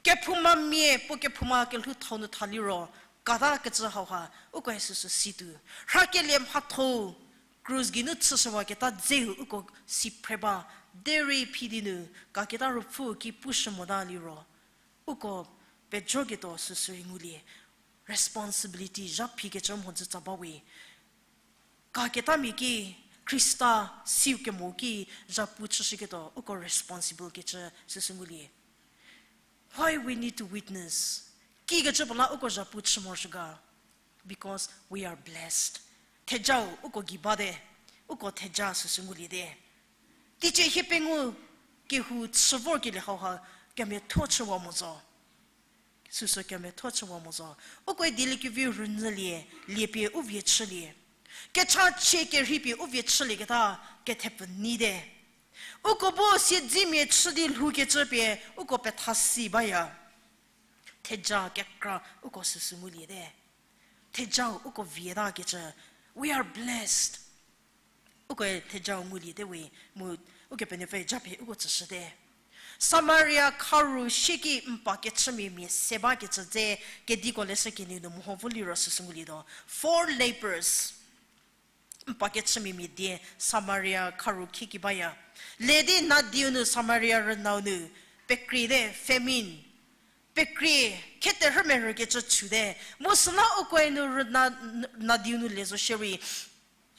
Kephoumamia, puo kephouma kelhou thau nu tha liro, katakecü hauha, ukoe süsü si tuo. Rhakelie mhatho, krus geinu chüshüwaketa dzeu uko si phre ba, derei phi di nu, kaketa ruopfü ki pushü mota liro. Uko pejoketuo süsü rei ngulie. Responsibility zha phikecü mhodzü tsa ba we. Kaketamia ki, Khrista siu kemo ki, zhapu chüshüketuo uko responsible kecü süsü ngulie. Why we need to witness? Kikecü puo la uko zhapu chü morosuo ga? Because we are blessed. Thejau uko gei bate, uko theja süsü nguliete. Teicie hiepengou kehou chü vorkelie hauha kemiatho chüwa mo zo. Süsü kemiatho chüwa mo zo. Ukoe dieliekevi rünyülie, liepie u vie chülie. Kechachie kerheipie u vie chülieketa kethepfü nyite. Uko bu siedzemia chü di lhoukecü pie uko pethasi baya. Theja kekra uko süsü nguliete. Thejau uko vietakecü, we are blessed. Ukoe thejau nguliete we, mu Ukepenuopfü japie uko tsüshüte. Samaria kharu sieki n pa kechümia mia se bakecü dze, kediko leshü kenie nu meho vo liro süsü ngulietuo. Four lepers. N pa kechümia mia die Samaria kharu khieki baya. Le di nadiu nu Samaria rünau nu pekrie te, famine. Pekrie, kheterhümerü kecü chüte. Mu süla ukoe nu rüna, nadiu nu le zo shierei,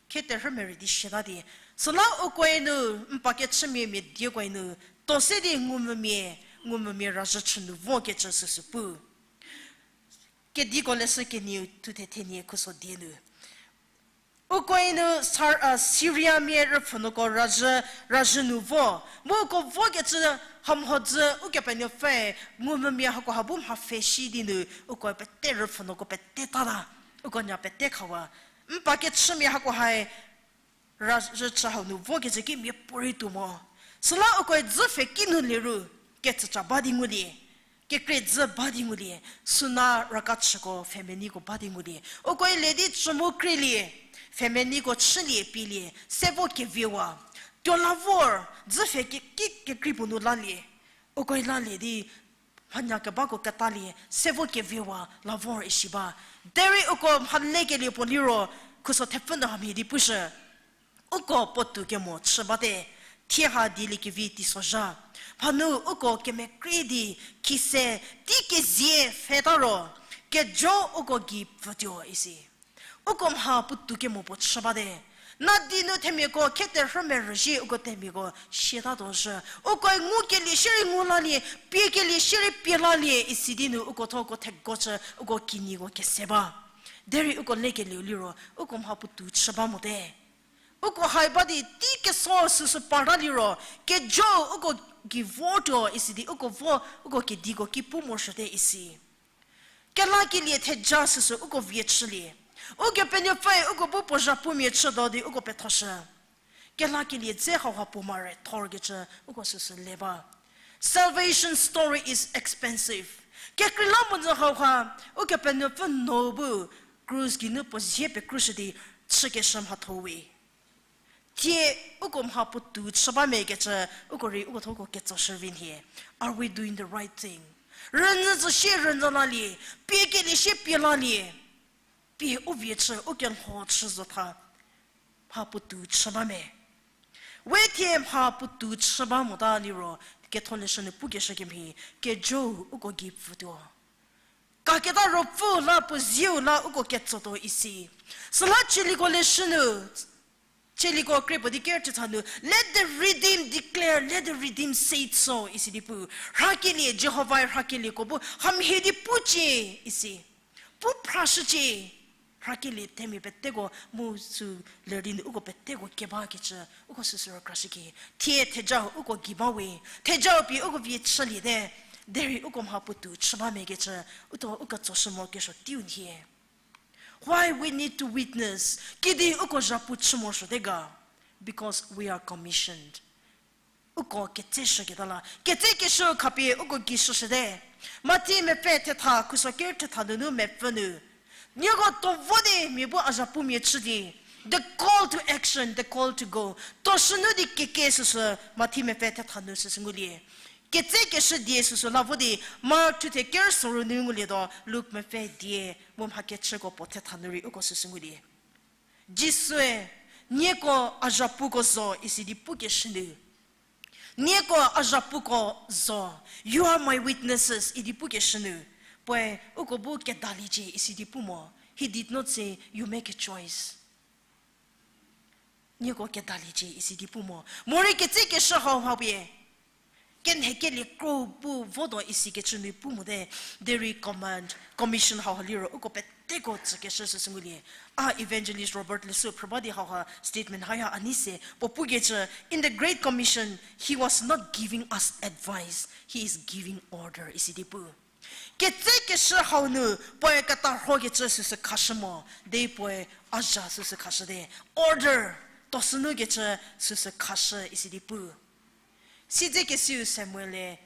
kheterhümerü di siata di. Süla ukoe nu n pa kechümia mia dieko nu, to se di ngumvümia, ngumvümia razhü chü nu vo kecü süsü pu. Kediko leshü kenieu thuthe thenie khuso die nu. Ukoe nu Sar-, a, Siriamia rüpfhünuoko razhü, razhü nu vo. Mu uko vokecü hamhodzü Ukepenuopfü, ngumvümia hakoha bu mha pfhe shi di nu, ukoe pete rüpfhünuoko pete tata. Uko nya pete khawa. N pa kechümia hakohae, razhü chü hau nu vokecü ki miapuorei tuo mo. Süla ukoe dzü pfhe ki nu lieru, ketsüca ba di ngulie. Kekrie dzü ba di ngulie, süna raka chüko pfhemeniko ba di ngulie. Ukoe le di chü mu krielie, pfhemeniko chülie pielie, se vo keviewa. Tuo la vor, dzü pfhe ki, ki kekrei puo nu lalie. Ukoe lalie di, mhanya kebako ketalie, se vo keviewa, la vor isi ba. Derei uko mha lekelie puo liro, khuso thepfü nu hamhie di pushü. Uko puotou kemo chü bate, thie ha dieliekevi teisozha. Mhanu uko kemekrei di khise tei kezie pfheta ro, kejo uko gei pfütuo isi. Uko mha puotou kemo puo chü bate. Nadi nu themiako kheterhümerü zhie uko themiako siatatuo zhü. Ukoe ngukelie shierei ngu lalie, piekelie shierei pie lalie isi di nu uko thuo uko thego chü uko kinyiko kese ba. Derei uko lekelieu liro, uko mha puotou chü ba mote. Uko hai ba di tei keso süsü parta liro, kejo uko gei votuo isi di uko vo, uko kediko ki pu morosuote isi. Kelakelie theja süsü uko vie chülie. Ukepenuopfüe uko bu puo zhapumia chütuo di uko pethoshü. Kelakelie dze hauha puo mare thorkecü uko süsü le ba. Salvation story is expensive. Kekreilamonyü hauha, Ukepenuopfü no bu krus geinu puo zie pekrushü di chükeshü mhatho we. Thie uko mha puotou chü ba mekecü, uko rei uko thuo uko ketsoshü vi nhie. Are we doing the right thing? Rünyü zo shie rünyü lalie, piekelie shie pie lalie. Pie u vie chü, u kelho chü zo tha, mha puotou chü ba me. We thie mha puotou chü ba mota liro, ketholeshü nu pukeshü kemhie, kejo uko gei pfütuo. Kaketa ruopfü la puo zieu la uko ketsotuo isi. Süla chieliko leshü nu, chieliko krie puo di ker thetha nu, let the redeemed declare, let the redeemed say so isi di pu. Rhakelie, Jihovae rhakelieko bu hamhie di pucie isi. Pu phrashücie. Rhakelie themia peteko mu sü ler di nu uko peteko kebakecü, uko süsü rükrashükie. Thie thejau uko gei ba we, thejau pie uko vie chüliete, derei uko mha puotou chü ba mekecü, uto u ketsoshü mo kesuo teiu nhie. Why we need to witness? Kidi uko zhapu chü morosuote ga? Because we are commissioned. Uko ketseshüketa la, ketsekeshü khapie uko gei shüshüte. Mathi mepfü thetha, khuso ker thetha nunu mepfü nu, nieko to vo di mia bu a zhapumia chü di, the call to action, the call to go. To shünu di keke süsü, Mathi mepfü thetha nu süsü ngulie. Ketsekeshü die süsü la vo di, Mark thuthe ker soru nu ngulietuo, Luk mepfü die, mu mhakechüko puo thetha nu rei uko süsü ngulie. Jisue, nieko a zhapuko zo isi di pukeshü nu, nieko a zhapuko zo, you are my witnesses idi pukeshü nu, puoe uko bu kedaliecie isi di pu mo. He did not say, you make a choice. Nieko kedaliecie isi di pu mo. Morei ketsekeshü hau hau pie kenhekelie kro bu votuo isikecü nu pu mote, derei command, commission hauha liro uko peteko tsükeshü süsü ngulie. A evangelist Robert Lesü phrü ba di hauha statement haya a nei se, puo pukecü, in the Great Commission, he was not giving us advice, he is giving order isi di pu. Ketsekeshü hau nu puoe ketarhokecü süsü khashü mo, de puoe a zha süsü khashüte, order, tosünukecü süsü khashü isi di pu. Siedzekesiu Samuel-e,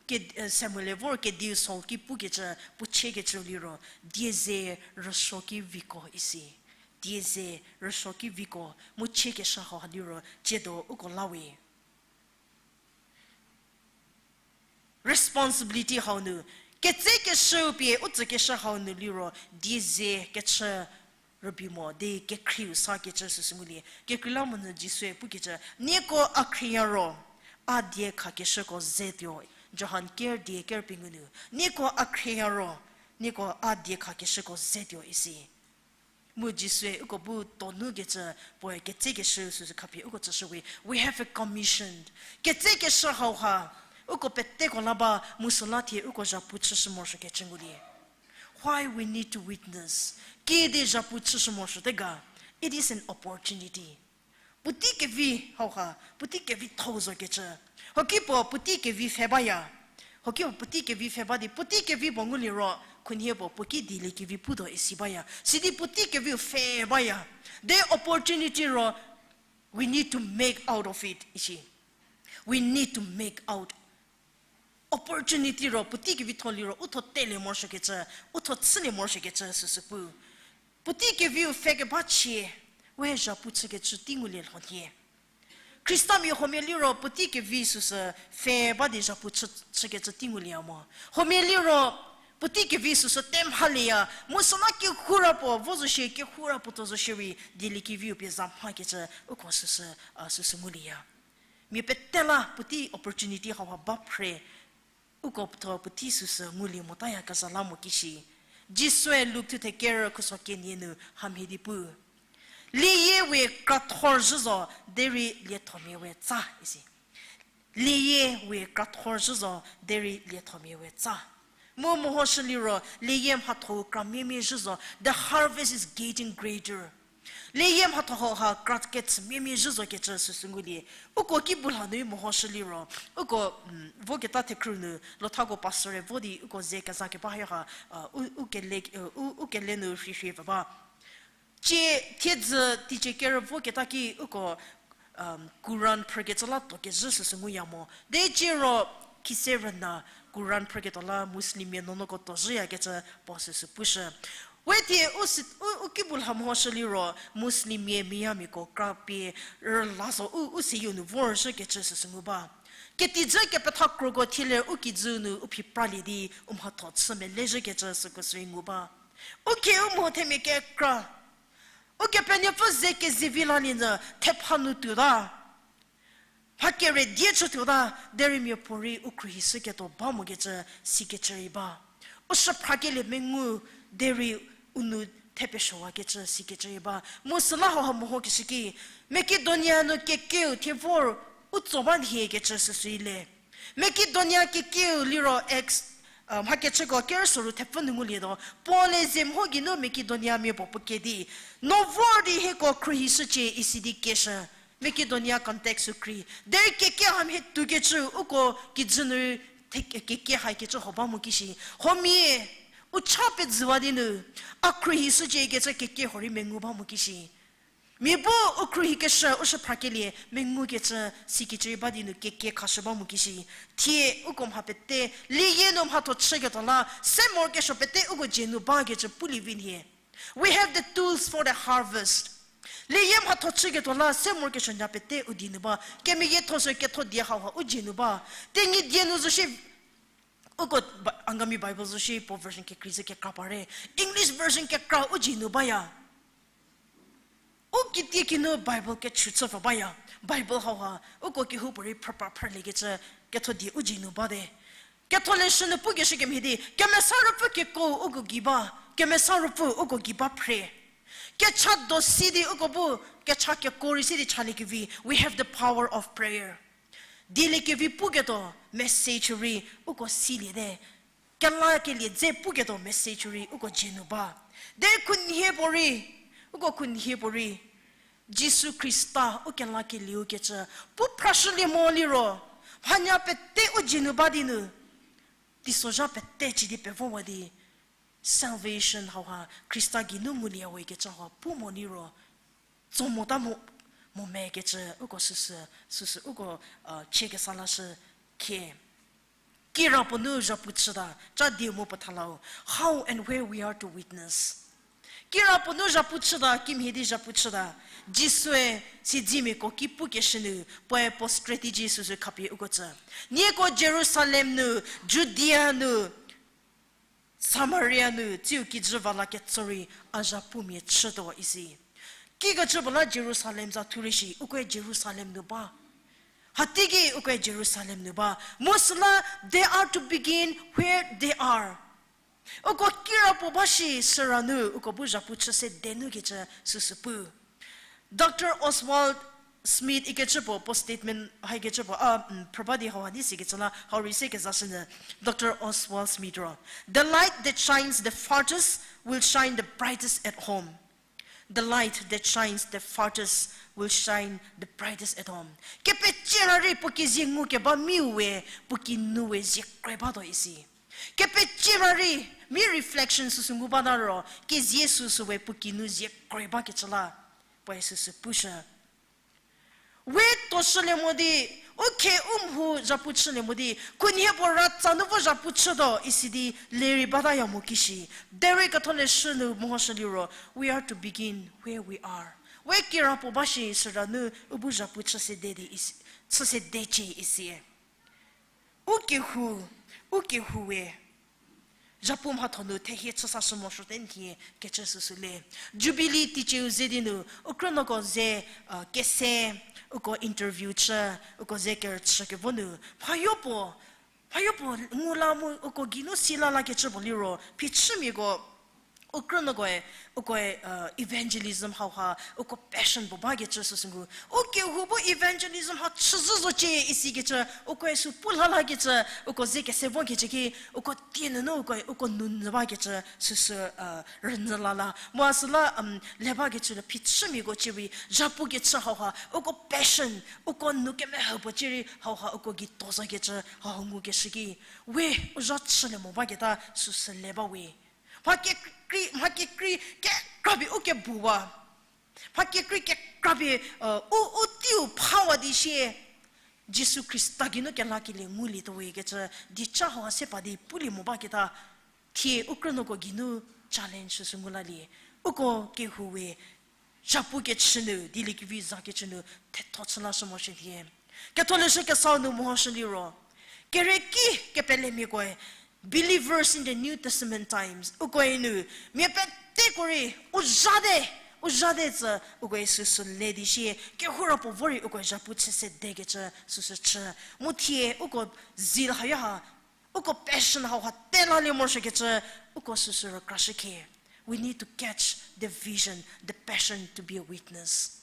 ke-, Samuel-e vor kediu Saul ki pukecü, puo chiekecü liro, die ze rüsuo ki viko isi. Die ze rüsuo ki viko, mu chiekeshü hauha liro, tsiedo uko la we. Responsibility hau nu, ketsekeshü pie u tsükeshü hau nu liro, die ze kechü rübei mo di kekhrieu sakecü süsü ngulie. Kekreilamonyü Jisue pukecü, nieko a khrieya ro, a die khakeshüko zetuo. Johan ker die ker pengou nu, nieko a khrieya ro, nieko a die khakeshüko zetuo isi. Mu Jisue uko bu tonukecü, puoe ketsekeshü süsü khapie uko tsüshüwe. We have a commission. Ketsekeshü hauha, uko peteko la ba mu süla thie uko zhapu chüshü morosuokecü ngulie. Why we need to witness? Kiüdi zhapu chüshü morosuote ga? It is an opportunity. Puotei kevi hauha, puotei kevitho zokecü. Hoki puo puotei kevi pfhe baya. Hoki puo puotei kevi pfhe ba di, puotei kevi puo nguliro, khunhie puo puo ki dieliekevi putuo isi baya. Sidi puotei keviu pfhe baya. The opportunity ro, we need to make out of it, isi. We need to make out. Opportunity ro, puotei kevitho liro, u tho telie morosuokecü, u tho chülie morosuokecü süsü pu. Puotei keviu pfhe keba chie, we zhapu chükecü tei ngulie lhonie. Khristamia huomia liro puotei kevi süsü pfhe ba di zhapu chü, chükecü tei ngulie mo. Huomia liro puotei kevi süsü te mhalieya, mu süla kehoura puo vo zo shie, kehoura puo tuo zo shierei, dieliekeviu pie za mhakecü uko süsü, a, süsü ngulieya. Mia pete la puotei opportunity hauha ba phre, uko tho puotei süsü ngulie motaya kezha la mo kishi. Jisue Luk thuthe ker khuso kenie nu hamhie di pu. Liyie we krathor zhü zo, derei liethomia we tsa, isi. Liyie we krathor zhü zo, derei liethomia we tsa. Mu mehoshü liro, liyie mhatho-u kra miemie zhü zo, the harvest is getting greater. Liyie mhatho hauha kra kechü miemie zhü zokecü süsü ngulie. Uko ki bu lha nu mehoshü liro, uko, voketa thekhrü nu, lothako pastor-e vo di uko ze keza keba ha, u, u kele, u, u kele nu rhirhie pfü ba. Cie thiedzü teicie kerü voketa ki uko, Quran phrükecü la tuo kezhü süsü nguya mo. Deci ro khise rüna Quran phrüketuo la Muslimmia nuonuoko tuo zhüyakecü puo süsü pushü. We thie u, u ki bu lha mehoshü liro Muslimmia miyamiako kra pie rüla zo u, u seyieu nu vorzhükecü süsü ngu ba. Ketijü kepetha kroko thielie u kijü nu u phi pralie di u mhatho chü melezhükecü süko sü ngu ba. U khie u mho themia kekra. Ukepenuopfü ze kezivi lalie nyü thepha nu tuota. Mha kere die chütuota, derei miapuorei u khruohishüketuo ba mokecü sikecü rei ba. U shüphrakelie mengu, derei u nou thepesuowakecü sikecü rei ba. Mu süla hauha mehokeshü ki, Makedonia nu kekeu thie vor u tso ba nhiekecü süsü le. Makedonia kekeu liro Acts, mhakechüko kerüsoru thepfü nu ngulietuo, Paul-e ze mho geinu Makedoniamia puo puke di, no vor di hieko khruohishücie isi di keshü. Makedonia context-u krei. Derei keke hamhie toukecü uko kijü nu rei the-, keke hakecü ho ba mo kishi. Huomia, u cha pezüwa di nu, a khruohishücie kecü keke huorei mengu ba mo kishi. Mia bu u khruohikeshü u shüphrakelie mengukecü sikecü rei ba di nu keke khashü ba mo kishi. Thie uko mha pete, liyie nu mhatho chüketuo la, se morokesuo pete uko dzie nu bakecü pulie vi nhie. We have the tools for the harvest. Liyie mhatho chüketuo la, se morokesuo nya pete u die nu ba. Kemeyietho sü ketho die hauha u dzie nu ba. Tenyidie nu zo shie, uko Angami Bible zo shie puo version kekrei zü kekra pare. English version kekra u dzie nu baya. U kitiekinu Bible kechü chü pfü baya. Bible hauha uko kehoupuorei phrüpa phrüliekecü ketho die u dzie nu bate. Ketholeshü nu pukeshü kemhie di, Kemesa Ruopfü keko uko gei ba, Kemesa Ruopfü uko gei ba phre. Kecha do si di uko bu, kecha keko rei si di chaliekevi, we have the power of prayer. Dieliekevi puketuo message rei uko siliete. Kelakelie dze puketuo message rei uko dzie nu ba. Derei khunhie puorei, uko khunhie puorei, Jisu Khrista u kelakelieu kecü pu phrashülie mo liro, mhanya pete u dzie nu ba di nu, teisozha pete chü di pevowa di, salvation hauha Khrista geinu ngulie we kecü hauha pu mo liro, tso mota mo, mo me kecü uko süsü, süsü uko, chie kesa lashü khie. Kirapuo nu zhapu chüta, cha dieu mu puo thalau, how and where we are to witness. Kirapuo nu zhapu chüta, kimhie di zhapu chüta. Jisue siedzemiako ki pukeshü nu, puoe puo strategy süsü khapie uko tsü. Nieko Jerusalem nu, Judea nu, Samaria nu tsiu kijü va la ketso rei a zhapumia chütuo isi. Kikecü puo la Jerusalem za thu rei shi, ukoe Jerusalem nu ba. Hatiki ukoe Jerusalem nu ba. Mu süla, they are to begin where they are. Uko kirapuo ba shi süra nu, uko bu zhapu chü se de nu kecü süsü pu. Doctor Oswald Smith ikecü puo, puo statement haikecü puo, a, phrüba di hau ha di sikecü la, hau rei se kezashünyü. Doctor Oswald Smith ro, the light that shines the farthest will shine the brightest at home. The light that shines the farthest will shine the brightest at home. Kepecie ra rei puo kezie ngukeba miu we, puo kinu we zie kre batuo isi. Kepecie ra rei, mi reflection süsü ngu bata ro, kezie süsü we puo kinu zie kre bakecü la, puoe süsü pushü. We tuoshülie mo di, u khe u mhu zhapu chülie mo di, khunhie puo ratsa nu vo zhapu chütuo isi di lerei bataya mo kishi. Derei ketholeshü nu mehoshü liro, we are to begin where we are. We kirapuo ba shi süra nu u bu zhapu chü se de di isi, chü se decie isi. U kehou, u kehou we zhapu mhatho nu thehie chüsashü morosuote nhie kecü süsü le. Jubilee teicieu ze di nu, u krünuoko ze, kese, uko interview chü, uko ze kerüchü kevo nu, mhayopuo, mhayopuo ngu la mu uko geinu si la lakecü puo liro, phichümiako, u krünuokoe, ukoe, evangelism hauha, uko passion puo bakecü süsü ngu. U kehou bu evangelism ha chüzhü zocie isikecü, ukoe sü pu la lakecü, uko ze kese vokecü ki, uko tie nunu ukoe, uko nunyü bakecü süsü, rünyü la la. Mu a süla, le bakecü la phichümiako cierei, zhapukecü hauha, uko passion, uko nu kemehü puo cierei hauha, uko gei tuo zokecü hauha ngukeshü ki, we, u zha chülie mo baketa süsü le ba we. Mha kekrei, mha kekrei kekrapie u kebuwa. Mha kekrei kekrapie, u, u teiu phawa di sie, Jisu Khrista geinu kelakelie ngulietuo we kecü, dieca hauha se pa di pulie mo baketa, thie u krünuoko geinu challenge süsü ngu lalie. Uko kehou we, zhapukecü nu, dieliekevi zakecü nu, thetho chü lashü morosuo thie. Ketholeshü kesau nu mehoshü liro, kereki kepelemiakoe, believers in the New Testament times, ukoe nu, mia peteko rei, u zhate, u zhate tsü, ukoe süsü le di sie, kehou ra puo vo rei ukoe zhapu chü se dekecü süsü chü. Mu thie, uko zeal haya ha, uko passion hauha te lalie morosuokecü, uko süsü rükrashü khe. We need to catch the vision, the passion to be a witness.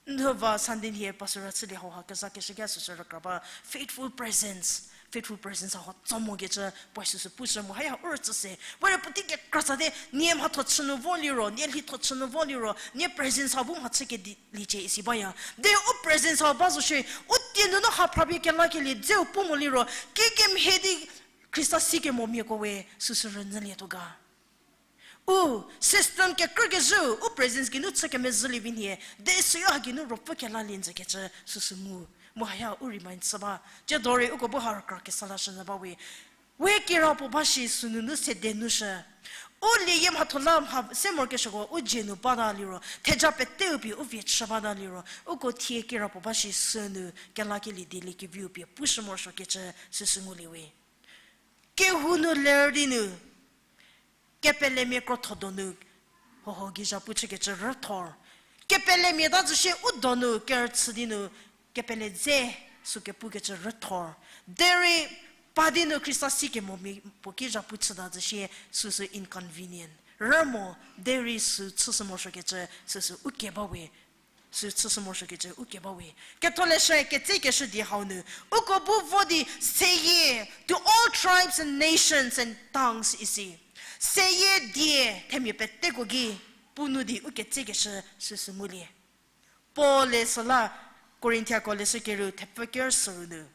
Nhüva Sunday nhie pastor chülie hauha kezakeshü ki süsü rükra ba faithful presence. Faithful presence hauha tso mokecü puoe süsü pushü mu haya u rütsü se. Were puotei kekra tsate, nie mhatho chü nu vo liro, nie lhitho chü nu vo liro, nie presence ha bu mhachü kedi liecie isi baya. De u presence hau ba zo shie, u tie nunu ha phrapie kelakelie dzeu pu mo liro, kikemhie di Khrista sikemomiako we süsü rünyülietuo ga. U system kekrükezhü, u presence geinu chü kemezhülie vi nhie, de süyo ha geinu ruopfü kelalie njükecü süsü ngu. Mu haya u remind chü ba. Tiedo rei uko bu ha rükra kesa lashünyü ba we. We kira puo ba shi sünunu sede nu shü. U lieyie mhatho la mha se morokesuoko u dzie nu bata liro, theja peteu pie u vie chü bata liro, uko thie kira puo ba shi sünu kelakelie dieliekeviu pie pushü morosuokecü süsü ngulie we. Kehou nu ler di nu, kepelemia krotho donu, hoho gei zhapu chükecü rüthor. Kepelemia ta zü shie u donu kerüchü di nu, kepele dze sü kepukecü rüthor. Derei pa di nu Khrista sikemomia puo ki zhapu chüta zü shie süsü inconvenient. Rümo, derei sü chüshü morosuokecü süsü u ke ba we. Sü chüshü morosuokecü u ke ba we. Ketholeshü ketsekeshü di hau nu, uko bu vo di seyie, to all tribes and nations and tongues isi. Seyie die themia peteko ki pu nu di u ketsekeshü süsü ngulie. Paul-e süla Korinthiako leshü keru thepfü ker sürü nu,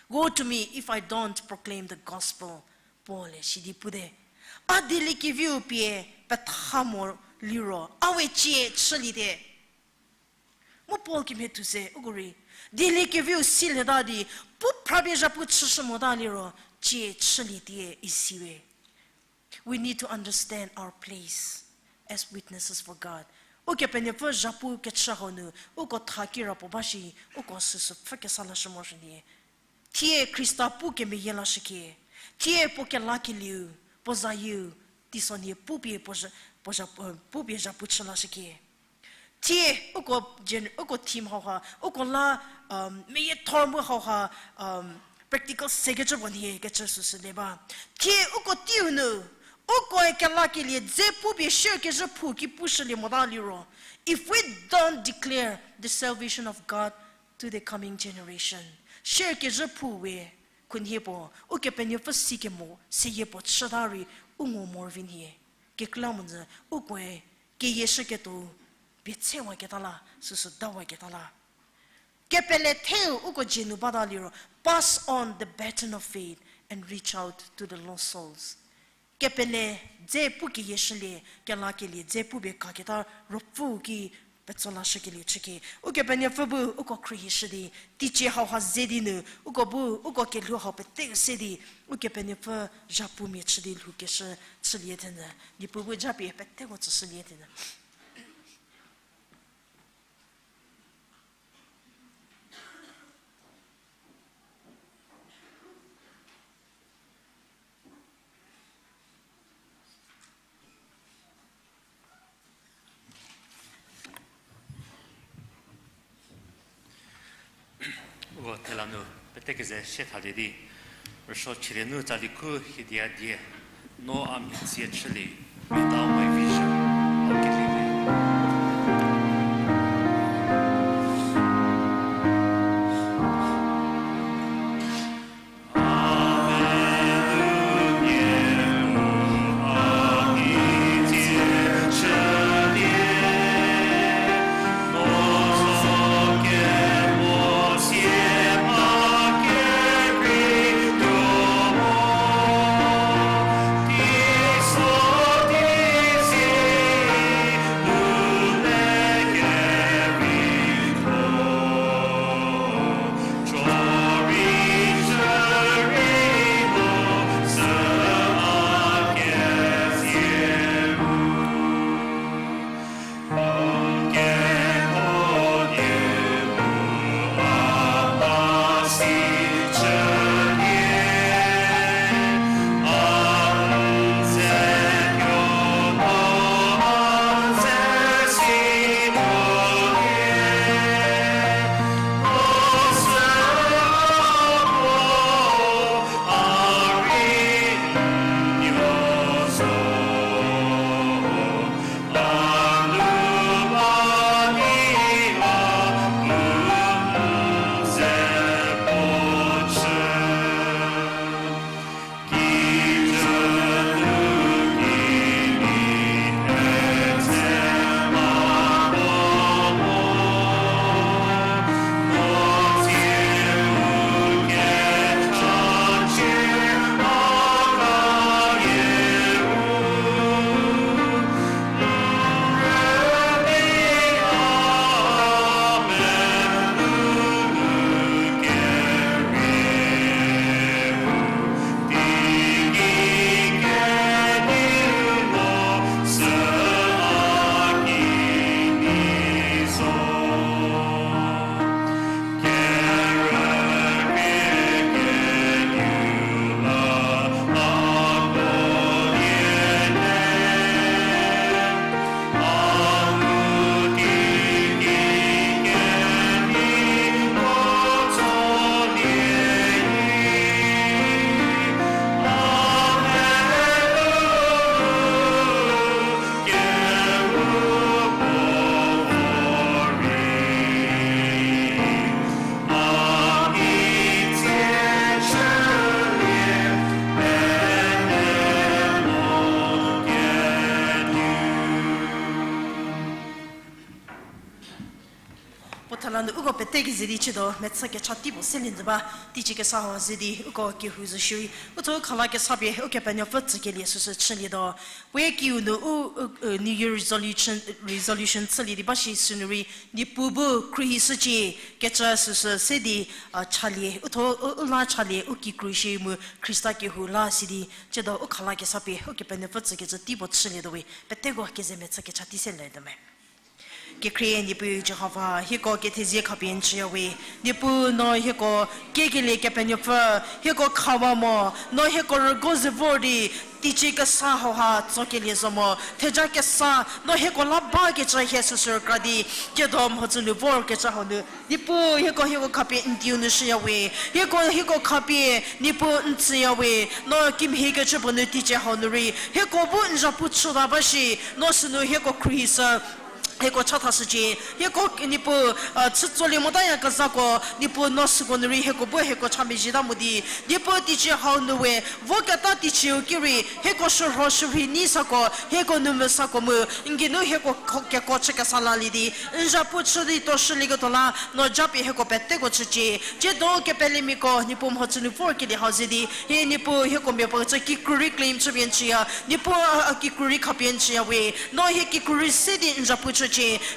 Woe to me if I don't proclaim the gospel, Paul-e sidi pute. A dieliekeviu pie petha mo liro, a we cie chüliete. Mu Paul kemhie thu se uko rei, dieliekeviu silieta di, pu phrapie zhapu chüshü mota liro, cie chülietie isi we. We need to understand our place as witnesses for God. Ukepenuopfü zhapu kechü hau nu, uko tha kira puo ba shi, uko süsü pfhü kesa lashü morosuo die. Thie Khrista pu kemeyie lashükhie. Thie puo kelakelieu, puo zayieu, teisonhie pupie puo zha-, puo zha-, pupie zhapu chü lashükie. Thie uko gen-, uko theme hauha, uko la, um, meyiethor mu hauha, um, practical sekecü puo nhie kecü süsü le ba. Thie uko teiu nu, ukoe kelakelie dze pupie shierkezhü phou ki pushülie mota liro, if we don't declare the salvation of God to the coming generation, shierkezhü phou we khunhie puo, Ukepenuopfü sikemo seyie puo chüta rei u ngo morovi nhie. Kekreilamonyü ukoe keyieshüketuo pie tsewaketa la, süsü dawaketa la. Kepele theu uko dzie nu bata liro, pass on the baton of faith and reach out to the lost souls. Kepele dze pu keyieshülie, kelakelie dze pupie kaketa ruopfü ki petso lashükelie chüke. Ukepenuopfü bu uko khruohishü di, teicie hauha ze di nu, uko bu, uko kelhou hau peteu se di, Ukepenuopfü zhapumia chü di lhoukeshü chülie thenyü. Niepuu bu japie peteko tsüshülie thenyü. Uko thela nu pete keze sie thalie di, rüsuo chülie nu tsali khu hiedia die, no a mia tsie chülie, without my vision, how can we live? Puo thala nu uko pete keze di chütuo, mechü kecha tei puo selie nyü ba, teicie kesa hau ze di uko kehou zo shierei, uthuo khala kesa pie Ukepenuopfü tsükelie süsü chülietuo. Puoe kiu nu u, u, u, New Year resolution, resolution chülie di ba shi sünu rei, Niepuu bu khruohishücie kecü süsü se di, a, chalie, uthuo u, u la chalie, u kikru shierei mu Khrista kehou la sidi, chütuo u khala kesa pie Ukepenuopfü tsükecü tei puo chülietuo we, peteko keze mechü kecha tei selietuo me. Kekhrie Niepuu Jihova, hieko kethezie khapie n tsüya we. Niepuu no hieko kiekelie Kepenuopfü, hieko khawa mo, no hieko rügo ze vor di, teicie kesa hauha tsokelie zo mo, theja kesa, no hieko la bakecü hie süsü rükra di, tsiedo mhodzü nu vorkecü hau nu, Niepuu hieko hieko khapie n dieu nu shüya we, hieko hieko khapie Niepuu n tsüya we, no kimhiekecü puo nu teicie hau nu rei, hieko bu n zhapu chüta ba shi, no sünu hieko khruohishü, hieko chathashücie, hieko Niepuu, chütsolie motayakezhako, Niepuu no süko nu rei hieko bu hieko cha mezhieta mo di, Niepuu teicie hau nu we, voketa teicieu ki rei, hieko shürho shürhei nei sako, hieko nu mesako mu, n geinu hieko keko chü kesa lalie di, n zhapu chü di tuoshülieketuo la, no japie hieko peteko chücie, tsiedo kepelemiako, Niepuu mhodzü nu vorkelie hau ze di, hie Niepuu hieko miapuo kecü kikru rei claim chüpie n tsüya, Niepuu a, a kikru rei khapie n tsüya we, no hie kikru rei se di n zhapu chücie,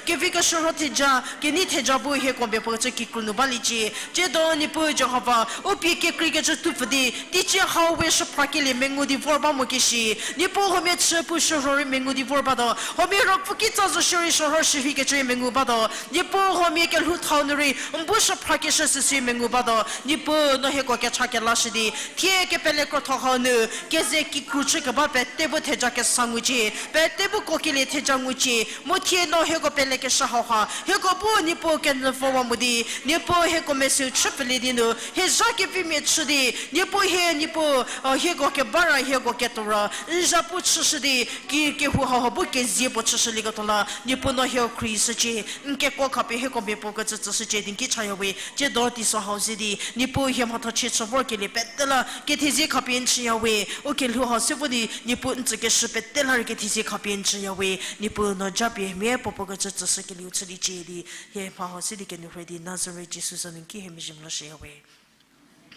kevi keshürho theja, kenei theja bu hieko miapuo kecü kikru nu baliecie, tsiedo Niepuu Jihova, u pie kekreikecü tupfü di, teicie hau we shüphrakelie mengu di vor ba mo keshi, Niepuu huomia chü puo shürho rei mengu di vor batuo, huomia ruopfü kitsa zo shierei shürho shürhei kecü rei mengu batuo, Niepuu huomia kelhou thau nu rei, n bu shüphrakeshü süsü mengu batuo, Niepuu no hieko kecha kelashü di, thie kepele krotho hau nu, keze kikru chü keba pete bu theja kesa ngucie, pete bu kokelie theja ngucie, mu thie no hieko pelekeshü hauha, hieko bu Niepuu kenyü vowa mo di, Niepuu hieko mesüu chüpfülie di nu, hie zha kevimia chü di, Niepuu hie Niepuu, hieko keba ra hieko ketuo ra, n zhapu chüshü di, ki kehou hauha bu kezie puo chüshülieketuo la, Niepuu no hieko khruohishücie, n kekuo khapie hieko miapuo kecü tsüshücie di n ki chaya we, tsiedo teiso hau ze di, Niepuu hie mhathochie chü vorkelie pete la, kethezie khapie n tsüya we, u kelhou hau se vo di, Niepuu n tsükeshü pete la rei kethezie khapie n tsüya we, Niepuu no japie mia puo puo kecü tsüshükelieu chüliecie di, hie mha hau se di kenou rhei di Nazaret Jisu za nu n ki hie mezhie mlo shüya we.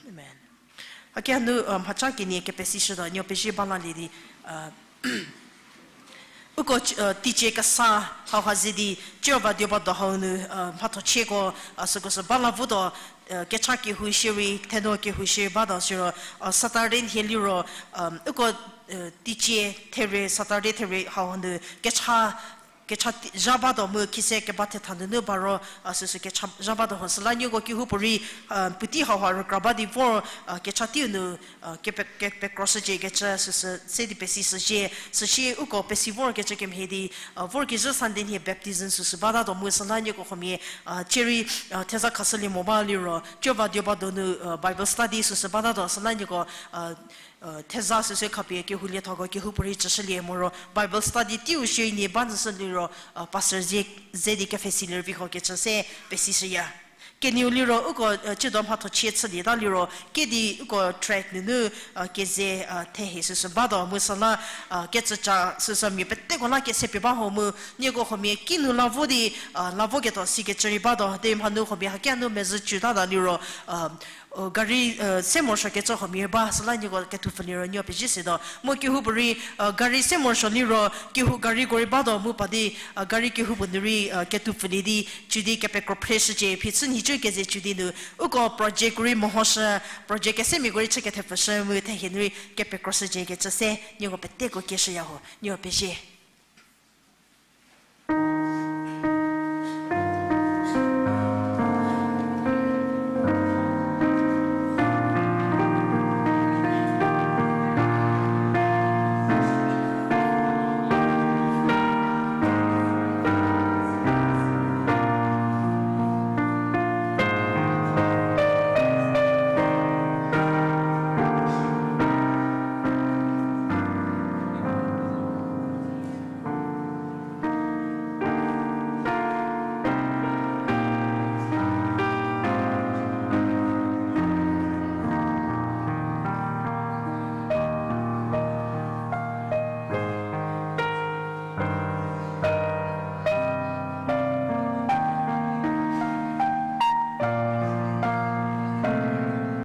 Amen. Haki hanu, mhacha kenie kepesishütuo, nuo pezie ba lalie di, uko, teicie kesa hauha ze di, Jihova dieu ba do hau nu, mhathochieko, süko sü ba la votuo, kecha kehou shierei, theno kehou shierei batuo siro, Saturday nhie liro, uko, teicie therie, Saturday therie hau nu, kecha, kecha zha batuo mu khise keba thetha nunu ba ro, süsü kecha zha batuo ho süla nieko kehoupuorei, puotei hauha rükra ba di vor, kecha teiu nu, kepe, kepekroshücie kecü süsü se di pesishücie, süsie uko pesi vorkecü kemhie di, vorkezhü Sunday nhie baptism süsü batatuo mu süla nieko huomia, cierei, theza khashülie mo ba liro, Jihova dieu ba donu, Bible study süsü batatuo süla nieko, theza süsü khapie kehou liethako kehoupuorei tsüshülie moro Bible study teiu shierei nie ba nyüshü liro, pastor ze, ze di kepfhesilie rübei ho kecü se pesishüya. Kenieu liro uko, tsiedo mhathochie chülieta liro, kedi uko tract nunu, keze, thehie süsü batuo mu süla, kecüca süsü mia peteko la kese pie ba ho mu, nieko huomia kinu la vo di, la voketuo sikecü rei batuo, de mhanu huomia haki hanu mezhü cütata liro, gari, se morosuokecü huomia ba süla nieko kethupfü liro nuo pezie setuo. Mu kehoupuorei, gari se morosuo liro, kehou gariko rei batuo mu pa di, gari kehoupuo nu rei, kethupfülie di, cü di kepekro phreshücie, phichü nhicu keze cü di nu, uko projectko rei mehoshü, project kesemiako rei chü kethepfüshü mu thehie nu rei kepekroshücie kecü se, nieko peteko kieshüya ho, nuo pezie.